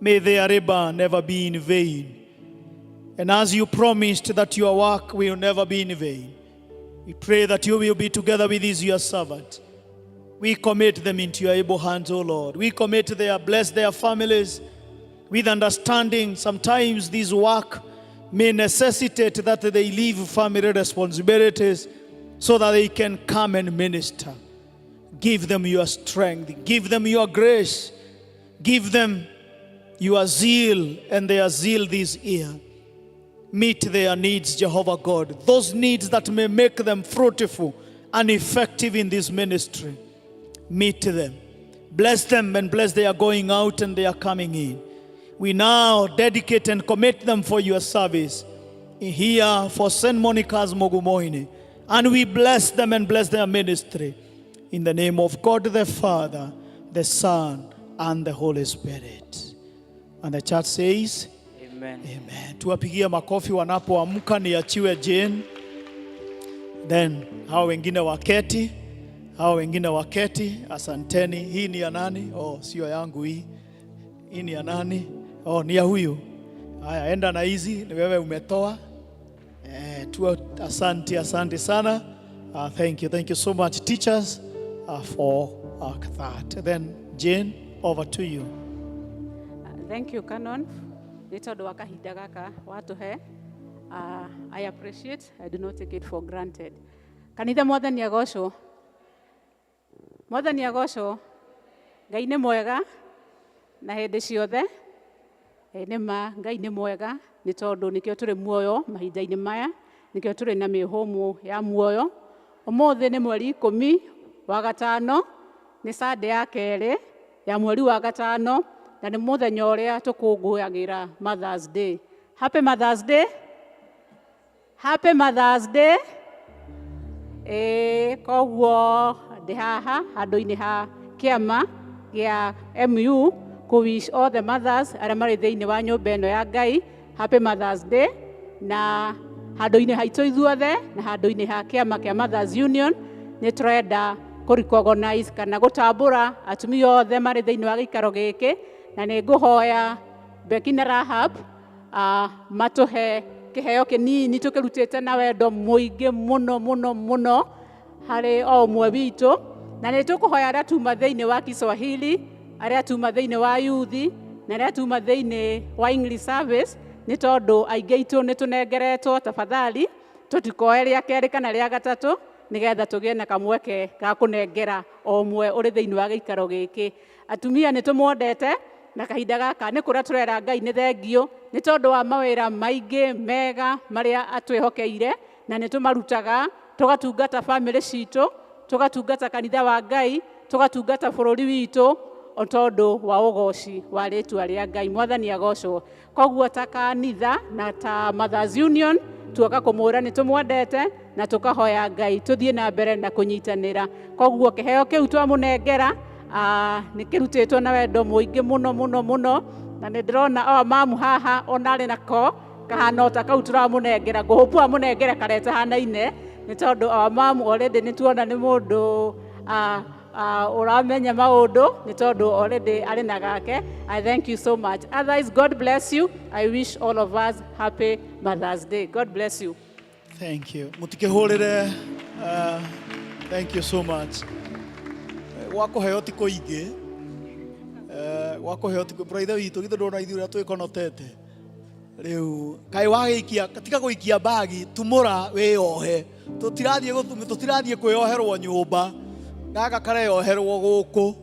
May their labor never be in vain. And as you promised that your work will never be in vain, we pray that you will be together with these your servants. We commit them into your able hands, O Lord. We commit their, bless their families with understanding. Sometimes this work may necessitate that they leave family responsibilities so that they can come and minister. Give them your strength, give them your grace, give them your zeal and their zeal this year. Meet their needs, Jehovah God, those needs that may make them fruitful and effective in this ministry. Meet them. Bless them and bless their going out and their coming in. We now dedicate and commit them for your service here for St. Monica's Mugumoini. And we bless them and bless their ministry. In the name of God the Father, the Son, and the Holy Spirit. And the church says, Amen. Amen. Tuwapigie makofi wanapoamka, niachiwe Jane, then hao wengine waketi. Hao wengine waketi. Asanteni. Hii ni ya nani? Oh, sio yangu hii. Hii ni ya nani? Oh, ni ya huyu. Haya, enda na hizi, ni wewe umetoa. Eh, tu asante, asante sana. Thank you, thank you so much teachers for that. Then Jane, over to you. Thank you, Canon. Nĩ tondũ wa kahinda gaka watũhe. I appreciate, I do not take it for granted. Kanitha mwathani agocwo. Mwathani agocwo. Ngai nĩ mwega na hĩndĩ ciothe. Nĩ ma Ngai nĩ mwega nĩ tondũ nĩkĩo tũrĩ muoyo mahinda-inĩ maya, nĩkĩo tũrĩ na mĩhũmũ ya muoyo. Ũmũthĩ nĩ mweri 10 wa gatano, nĩ Sunday ya kerĩ ya mweri wa gatano, na nĩ mũthenya ũrĩa tũkũngũyagĩra Mother's Day. Happy Mother's Day. Happy Mother's Day. Ĩĩ, koguo ndĩ haha handũ-inĩ ha kĩama gĩa MU kũ wish all the mothers arĩa marĩ thĩinĩ wa nyũmba ĩno ya Ngai Happy Mother's Day, na handũ-inĩ haitũ ithuothe na handũ-inĩ ha kĩama kĩa Mothers Union nĩ tũrenda kũ recognize kana gũtambũra atumia othe marĩ thĩinĩ wa gĩikaro gĩkĩ, na nĩ ngũhoya Becky na Rahab matũhe kĩheo kĩnini tũkĩrutĩte na wendo mũingĩ mũno mũno mũno harĩ o ũmwe witũ, na nĩ tũkũhoya arĩa tuma thĩinĩ wa Kiswahili, arĩa tuma thĩinĩ wa youth, na arĩa tuma thĩinĩ wa English service, nĩ tondũ aingĩ aitũ nĩ tũnengeretwo tafadhali tũtikoe rĩa kerĩ kana rĩa gatatũ nĩgetha tũgĩe na kamweke ga kũnengera o ũmwe ũrĩ thĩinĩ wa gĩikaro gĩkĩ. Atumia nĩ tũmwendete na kahinda gaka nĩ kũrĩa tũrera Ngai nĩ thengiũ nĩ tondũ wa mawĩra maingĩ mega marĩa atwĩhokeire, na nĩ tũmarutaga tũgatungata bamĩrĩ citũ, tũgatungata kanitha wa Ngai, tũgatungata bũrũri witũ o tondũ wa ũgoci wa rĩtwa rĩa Ngai. Mwathani agocwo. Koguo ta kanitha na ta Mothers Union tuoka kũmwĩra nĩ tũmwendete na tũkahoya Ngai tũthiĩ na mbere na kũnyitanĩra. Koguo kĩheo kĩu twamũnengera nĩ kĩrutĩtwo na wendo mũingĩ mũno mũno mũno, na nĩ ndĩrona o mamu haha ona arĩ nako kahana o ta kau tũramũnengera, ngũhũpu amũnengere karĩa ĩtahanaine, nĩ tondũ o mamu already nĩ tuona nĩ mũndũ ũramenya maũndũ, nĩ tondũ already arĩ na gake. I thank you so much. Otherwise, God bless you. I wish all of us happy Mother's Day. God bless you. Thank you. Mutikihurire, thank you so much. Gwa kũheo ti kũingĩ. Gwa kũheo ti kũingĩ. Brother witũ, githĩ ndũrona ithuĩ ũrĩa twĩkonotete? Rĩu, kaĩ wagĩikia, tiga gũikia mbagi, tumũra wĩyohe. Tũtirathiĩ tũtirathiĩ kwĩyoherwo nyũmba. Gaka kareyoherwo gũkũ.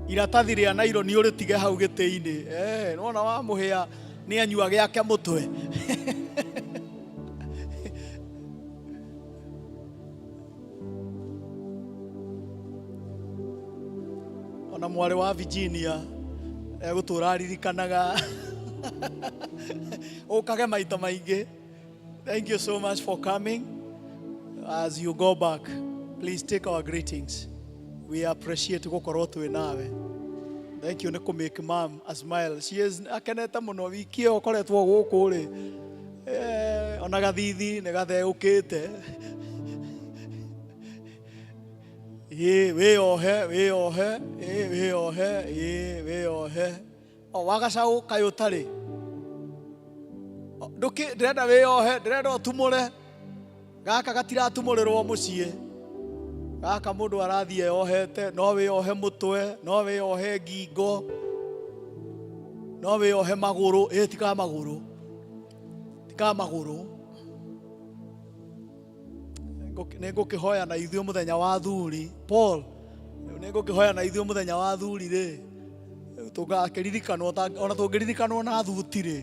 Iratathi rĩa naironi ũrĩtige hau gĩtĩ-inĩ. Nĩwona wamũhĩa nĩ anyua gĩake mũtwe. Ona mwarĩ wa Virginia egũtũra aririkanaga ũkage maita maingĩ. Thank you so much for coming. As you go back, please take our greetings. We appreciate gũkorwo twĩ nawe. Thank you nĩ kũ make mom a smile. She is akenete mũno wiki ĩyo ũkoretwo gũkũ rĩ. Ona gathithi nĩ gatheũkĩte. Ĩ, wĩyohe, wĩyohe, ĩ, wĩyohe, ĩ, wĩyohe. O, wagacaũ kaĩ ũtarĩ. Ndũkĩ, ndĩrenda wĩyohe, ndĩrenda ũtumũre. Gaka gatiratumũrĩrwo mũciĩ. Gaka mũndũ arathiĩ eyohete, no wĩyohe mũtwe, no wĩyohe ngingo, no wĩyohe magũrũ. Ĩ, tika magũrũ. Tika magũrũ. Nĩ ngũkĩhoya na ithuĩ mũthenya wa thuri. Paul, nĩ ngũkĩhoya na ithuĩ mũthenya wa thuri rĩ. Tũgakĩririkanwo ona tũngĩririkanwo na thuti rĩ.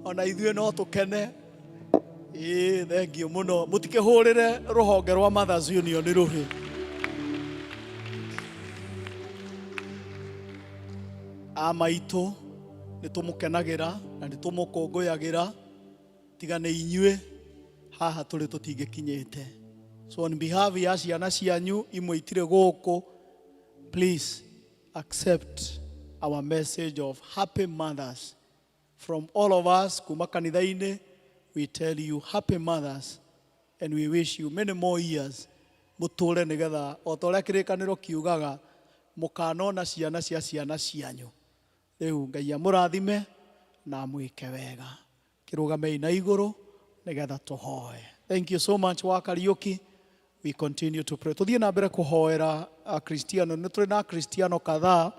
Ona ithuĩ no tũkene. Ĩĩ, thengiũ mũno. Mũtikĩhũrĩre rũhonge rwa Mothers Union rũhĩ. A maitũ nĩ tũmũkenagĩra na nĩ tũmũkũngũyagĩra, tiga nĩ inyuĩ haha tũrĩ tũtingĩkinyĩte. So on behalf ya ciana cianyu imwe itirĩ gũkũ, please accept our message of happy mothers. From all of us kuma kanitha-inĩ, we tell you happy mothers And we wish you many more years mũtũre, nĩgetha o ta ũrĩa kĩrĩkanĩro kiugaga, mũkanona ciana cia ciana cianyu. Rĩu Ngai amũrathime na amwĩke wega. Kĩrũgamei na igũrũ nĩgetha tũhoe. Thank you so much wa Kariuki. We continue to pray. Tũthiĩ na mbere kũhoera Akristiano. Nĩ tũrĩ na Akristiano kadhaa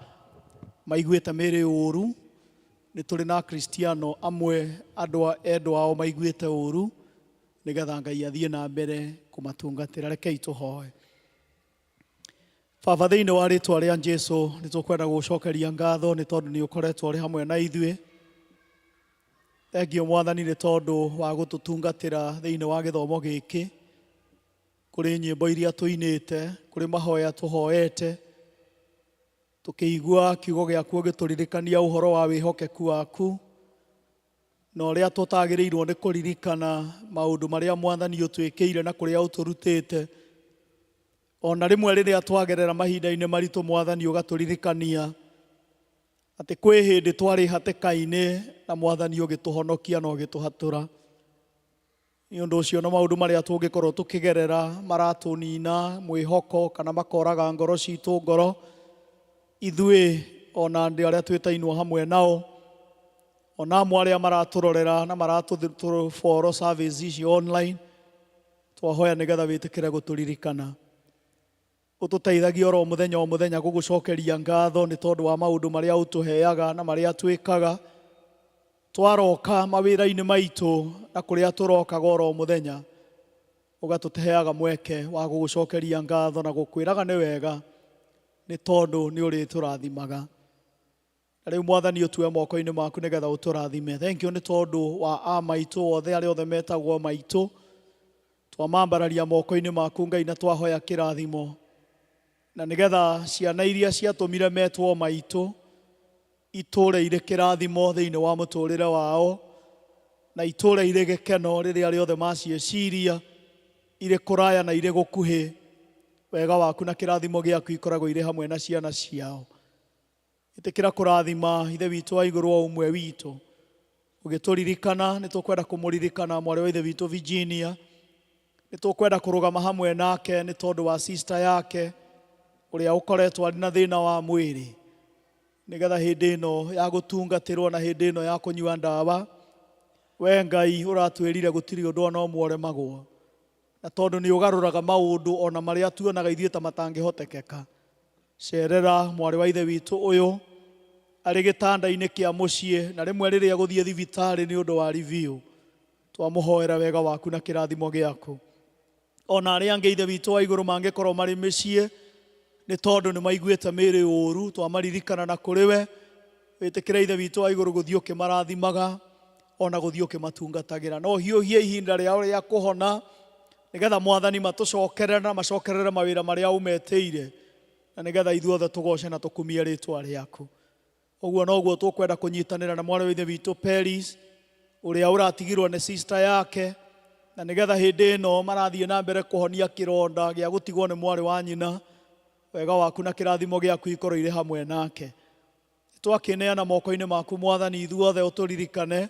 maiguĩte mĩĩrĩ ũru. Nĩ tũrĩ na Akristiano amwe andũ endwa ao maiguĩte ũru, nĩgetha Ngai athiĩ na mbere kũmatungatĩra. Rekei tũhoe. Baba, thĩinĩ wa rĩtwa rĩa Jesu, nĩ tũkwenda gũcokeria ngatho nĩ tondũ nĩ ũkoretwo ũrĩ hamwe na ithuĩ. Thengiũ Mwathani nĩ tondũ wa gũtũtungatĩra thĩinĩ wa gĩthomo gĩkĩ, kũrĩ nyĩmbo iria tũinĩte, kũrĩ mahoya tũhoete, tũkĩigua kiugo gĩaku ũgĩtũririkania ũhoro wa wĩhokeku waku na ũrĩa tũtagĩrĩirwo nĩ kũririkana maũndũ marĩa Mwathani ũtwĩkĩire na kũrĩa ũtũrutĩte. Ona rĩmwe rĩrĩa twagerera mahinda-inĩ maritũ, Mwathani, ũgatũririkania atĩ kwĩ hĩndĩ twarĩ hatĩka-inĩ na Mwathani ũgĩtũhonokia na ũgĩtũhatũra. Nĩ ũndũ ũcio na maũndũ marĩa tũngĩkorwo tũkĩgerera maratũnina mwĩhoko kana makoraga ngoro citũ ngoro, ithuĩ ona andũ arĩa twĩtainwo hamwe nao, ona amwe arĩa maratũrorera na maratũfollow service ici online, twahoya nĩgetha wĩtĩkĩre gũtũririkana, ũtũteithagia oro mũthenya o mũthenya gũgũcokeria ngatho nĩ tondũ wa maũndũ marĩa ũtũheaga na marĩa twĩkaga. Twaroka mawĩra-inĩ maitũ na kũrĩa tũrokaga oro mũthenya, ũgatũheaga mweke wa gũgũcokeria ngatho na gũkwĩraga nĩ wega nĩ tondũ nĩ ũrĩtũrathimaga. Na rĩu Mwathani, ũtue moko-inĩ maku nĩgetha ũtũrathime. Thank you nĩ tondũ wa a maitũ othe, arĩa othe metagwo maitũ. Twamambararia moko-inĩ maku, Ngai, na twahoya kĩrathimo, na nĩgetha ciana iria ciatũmire metwo maitũ itũre irĩ kĩrathimo thĩinĩ wa mũtũrĩre wao, na itũre irĩ gĩkeno rĩrĩa rĩothe maciĩciria, irĩ kũraya na irĩ gũkuhĩ. Wega waku na kĩrathimo gĩaku ikoragwo irĩ hamwe na ciana ciao. Ĩtĩkĩra kũrathima Ithe witũ wa igũrũ o ũmwe witũ ũgĩtũririkana. Nĩ tũkwenda kũmũririkana mwarĩ wa Ithe witũ Virginia. Nĩ tũkwenda kũrũgama hamwe nake nĩ tondũ wa sister yake ũrĩa ũkoretwo arĩ na thĩna wa mwĩrĩ, nĩgetha hĩndĩ ĩno ya gũtungatĩrwo na hĩndĩ ĩno ya kũnyua ndawa, we Ngai ũratwĩrire gũtirĩ ũndũ ona ũmwe ũremagwo, na tondũ nĩ ũgarũraga maũndũ ona marĩa tuonaga ithuĩ ta matangĩhotekeka, cerera mwarĩ wa Ithe witũ ũyũ arĩ gĩtanda-inĩ kĩa mũciĩ, na rĩmwe rĩrĩa gũthiĩ thibitarĩ nĩ ũndũ wa review. Twamũhoera wega waku na kĩrathimo gĩaku. Ona arĩa angĩ, Ithe witũ wa igũrũ, mangĩkorwo marĩ mĩciĩ nĩ tondũ nĩ maiguĩte mĩĩrĩ ũru, twamaririkana na kũrĩ we. Wĩtĩkĩre, Ithe witũ wa igũrũ, gũthiĩ ũkĩmarathimaga ona gũthiĩ ũkĩmatungatagĩra. No hiũhie ihinda rĩao rĩa kũhona, nĩgetha Mwathani matũcokerere na macokerere mawĩra marĩa ũmetĩire, na nĩgetha ithuothe tũgoce na tũkumie rĩtwa rĩaku. Ũguo noguo tũkwenda kũnyitanĩra na mwarĩ wa Ithe witũ Peris ũrĩa ũratigirwo nĩ sister yake, na nĩgetha hĩndĩ ĩno marathiĩ na mbere kũhonia kĩronda gĩa gũtigwo nĩ mwarĩ wa nyina, wega waku na kĩrathimo gĩaku ikorwo irĩ hamwe nake. Twakĩneana moko-inĩ maku, Mwathani, ithuothe ũtũririkane,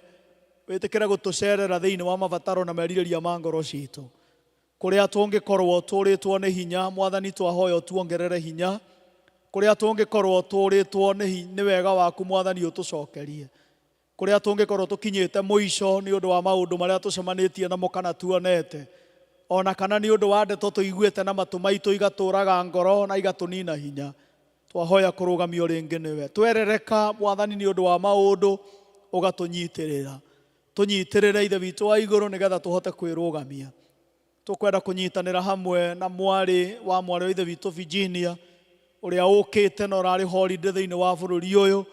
wĩtĩkĩre gũtũcerera thĩinĩ wa mabataro na merirĩria ma ngoro citũ. Kũrĩa tũngĩkorwo tũrĩtwo nĩ hinya, Mwathani, twahoya ũtuongerere hinya. Kũrĩa tũngĩkorwo tũrĩtwo nĩ wega waku, Mwathani, ũtũcokerie. Kũrĩa tũngĩkorwo tũkinyĩte mũico nĩ ũndũ wa maũndũ marĩa tũcemanĩtie namo kana tuonete, ona kana nĩ ũndũ wa ndeto tũiguĩte na matũ maitũ igatũraga ngoro na igatũnina hinya, twahoya kũrũgamio rĩngĩ nĩwe. Twerereka, Mwathani, nĩ ũndũ wa maũndũ, ũgatũnyitĩrĩra. Tũnyitĩrĩre, Ithe witũ wa igũrũ, nĩgetha tũhote kwĩrũgamia. Tũkwenda kũnyitanĩra hamwe na mwarĩ wa mwarĩ wa Ithe witũ Virginia ũrĩa ũkĩte na ũrarĩ holiday thĩinĩ wa bũrũri ũyũ,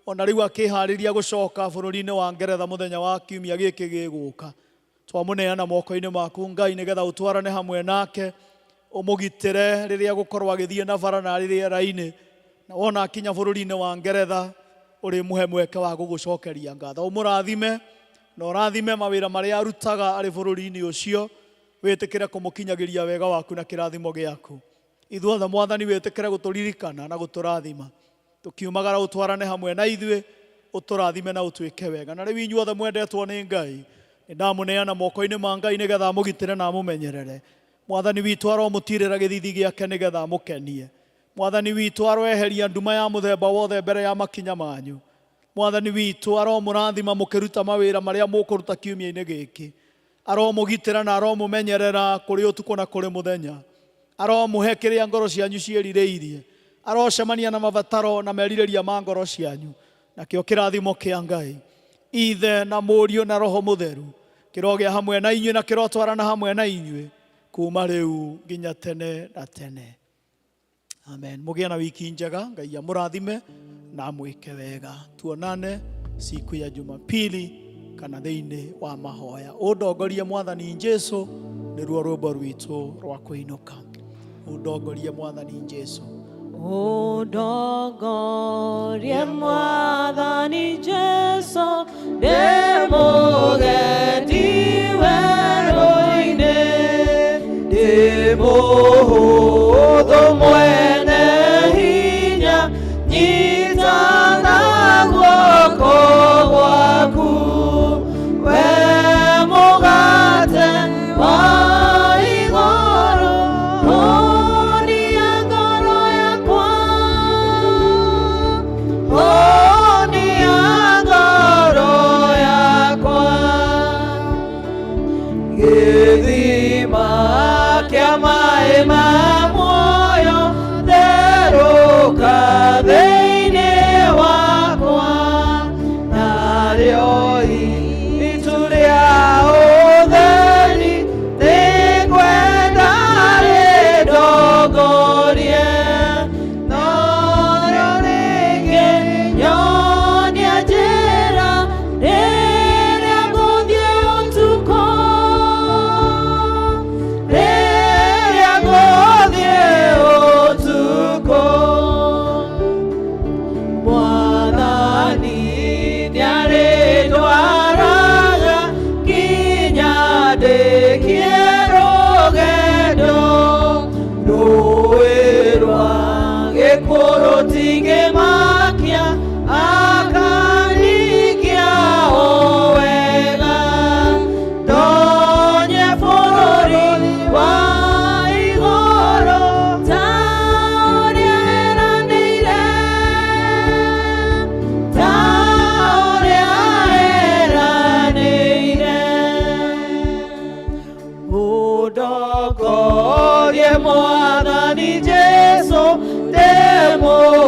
ona rĩu akĩharĩria gũcoka bũrũri-inĩ wa Ngeretha mũthenya wa kiumia gĩkĩ gĩgũka. Twamũneana moko-inĩ maku, Ngai, nĩgetha ũtwarane hamwe nake, ũmũgitĩre rĩrĩa gũkorwo agĩthiĩ na bara na arĩ rĩera-inĩ, na wona akinya bũrũri-inĩ wa Ngeretha ũrĩmũhe mweke wa gũgũcokeria ngatho. Ũmũrathime na ũrathime mawĩra marĩa arutaga arĩ bũrũri-inĩ ũcio. Wĩtĩkĩre kũmũkinyagĩria wega waku na kĩrathimo gĩaku. Ithuothe, Mwathani, wĩtĩkĩre gũtũririkana na gũtũrathima. Tũkiumagara, ũtwarane hamwe na ithuĩ, ũtũrathime na ũtwĩke wega. Na rĩu inyuothe mwendetwo nĩ Ngai. Nĩ ndamũneana moko-inĩ ma Ngai nĩgetha amũgitĩre na amũmenyerere. Mwathani witũ aromũtirĩra gĩthithi gĩake nĩgetha amũkenie. Mwathani witũ aroeheria nduma ya mũthemba wothe mbere ya makinya manyu. Mwathani witũ aromũrathima mũkĩruta mawĩra marĩa mũkũruta kiumia-inĩ gĩkĩ. Aromũgitĩra na aromũmenyerera kũrĩ ũtukũ na kũrĩ mũthenya. Aromũhe kĩrĩa ngoro cianyu ciĩrirĩirie. Arocemania na mabataro na merirĩria ma ngoro cianyu. Nakĩo kĩrathimo kĩa Ngai Ithe na Mũriũ na Roho Mũtheru kĩrogĩa hamwe na inyuĩ na kĩrotwarana hamwe na inyuĩ kuma rĩu nginya tene na tene. Amen. Mũgĩe na wiki njega. Ngai amũrathime na amwĩke wega. Tuonane siku ya Jumapili kana thĩinĩ wa mahoya. Ũndongorie Mwathani Jesu nĩruo rwĩmbo rwitũ rwa kũinũka. Ũndongorie Mwathani Jesu. Ũndongorie Mwathani Jesu ndĩ mũgendi werũ-inĩ, ndĩ mũhũthũ mwene hinya, nyita na guoko gwaku, we mũgate wa igũrũ, hũnia ngoro yakwa, hũnia ngoro yakwa, gĩthima kĩa maĩ ma muoyo, therũka thĩinĩ wakwa, narĩo itu rĩa ũtheri nĩngwenda rĩndongorie, narĩo rĩngĩ nyonia njĩra rĩrĩa ngũthiĩ ũtukũ, rĩrĩa ngũthiĩ ũtukũ. Mwathani nĩarĩndwaraga nginya ndĩkie rũgendo, rũĩ rwa gĩkuũ rũtingĩmakia, akanikia o wega, ndonye bũrũri wa igũrũ ta ũrĩa eranĩire, ta ũrĩa eranĩire. Ũndongorie Mwathani Jesu ndĩ mũgendi.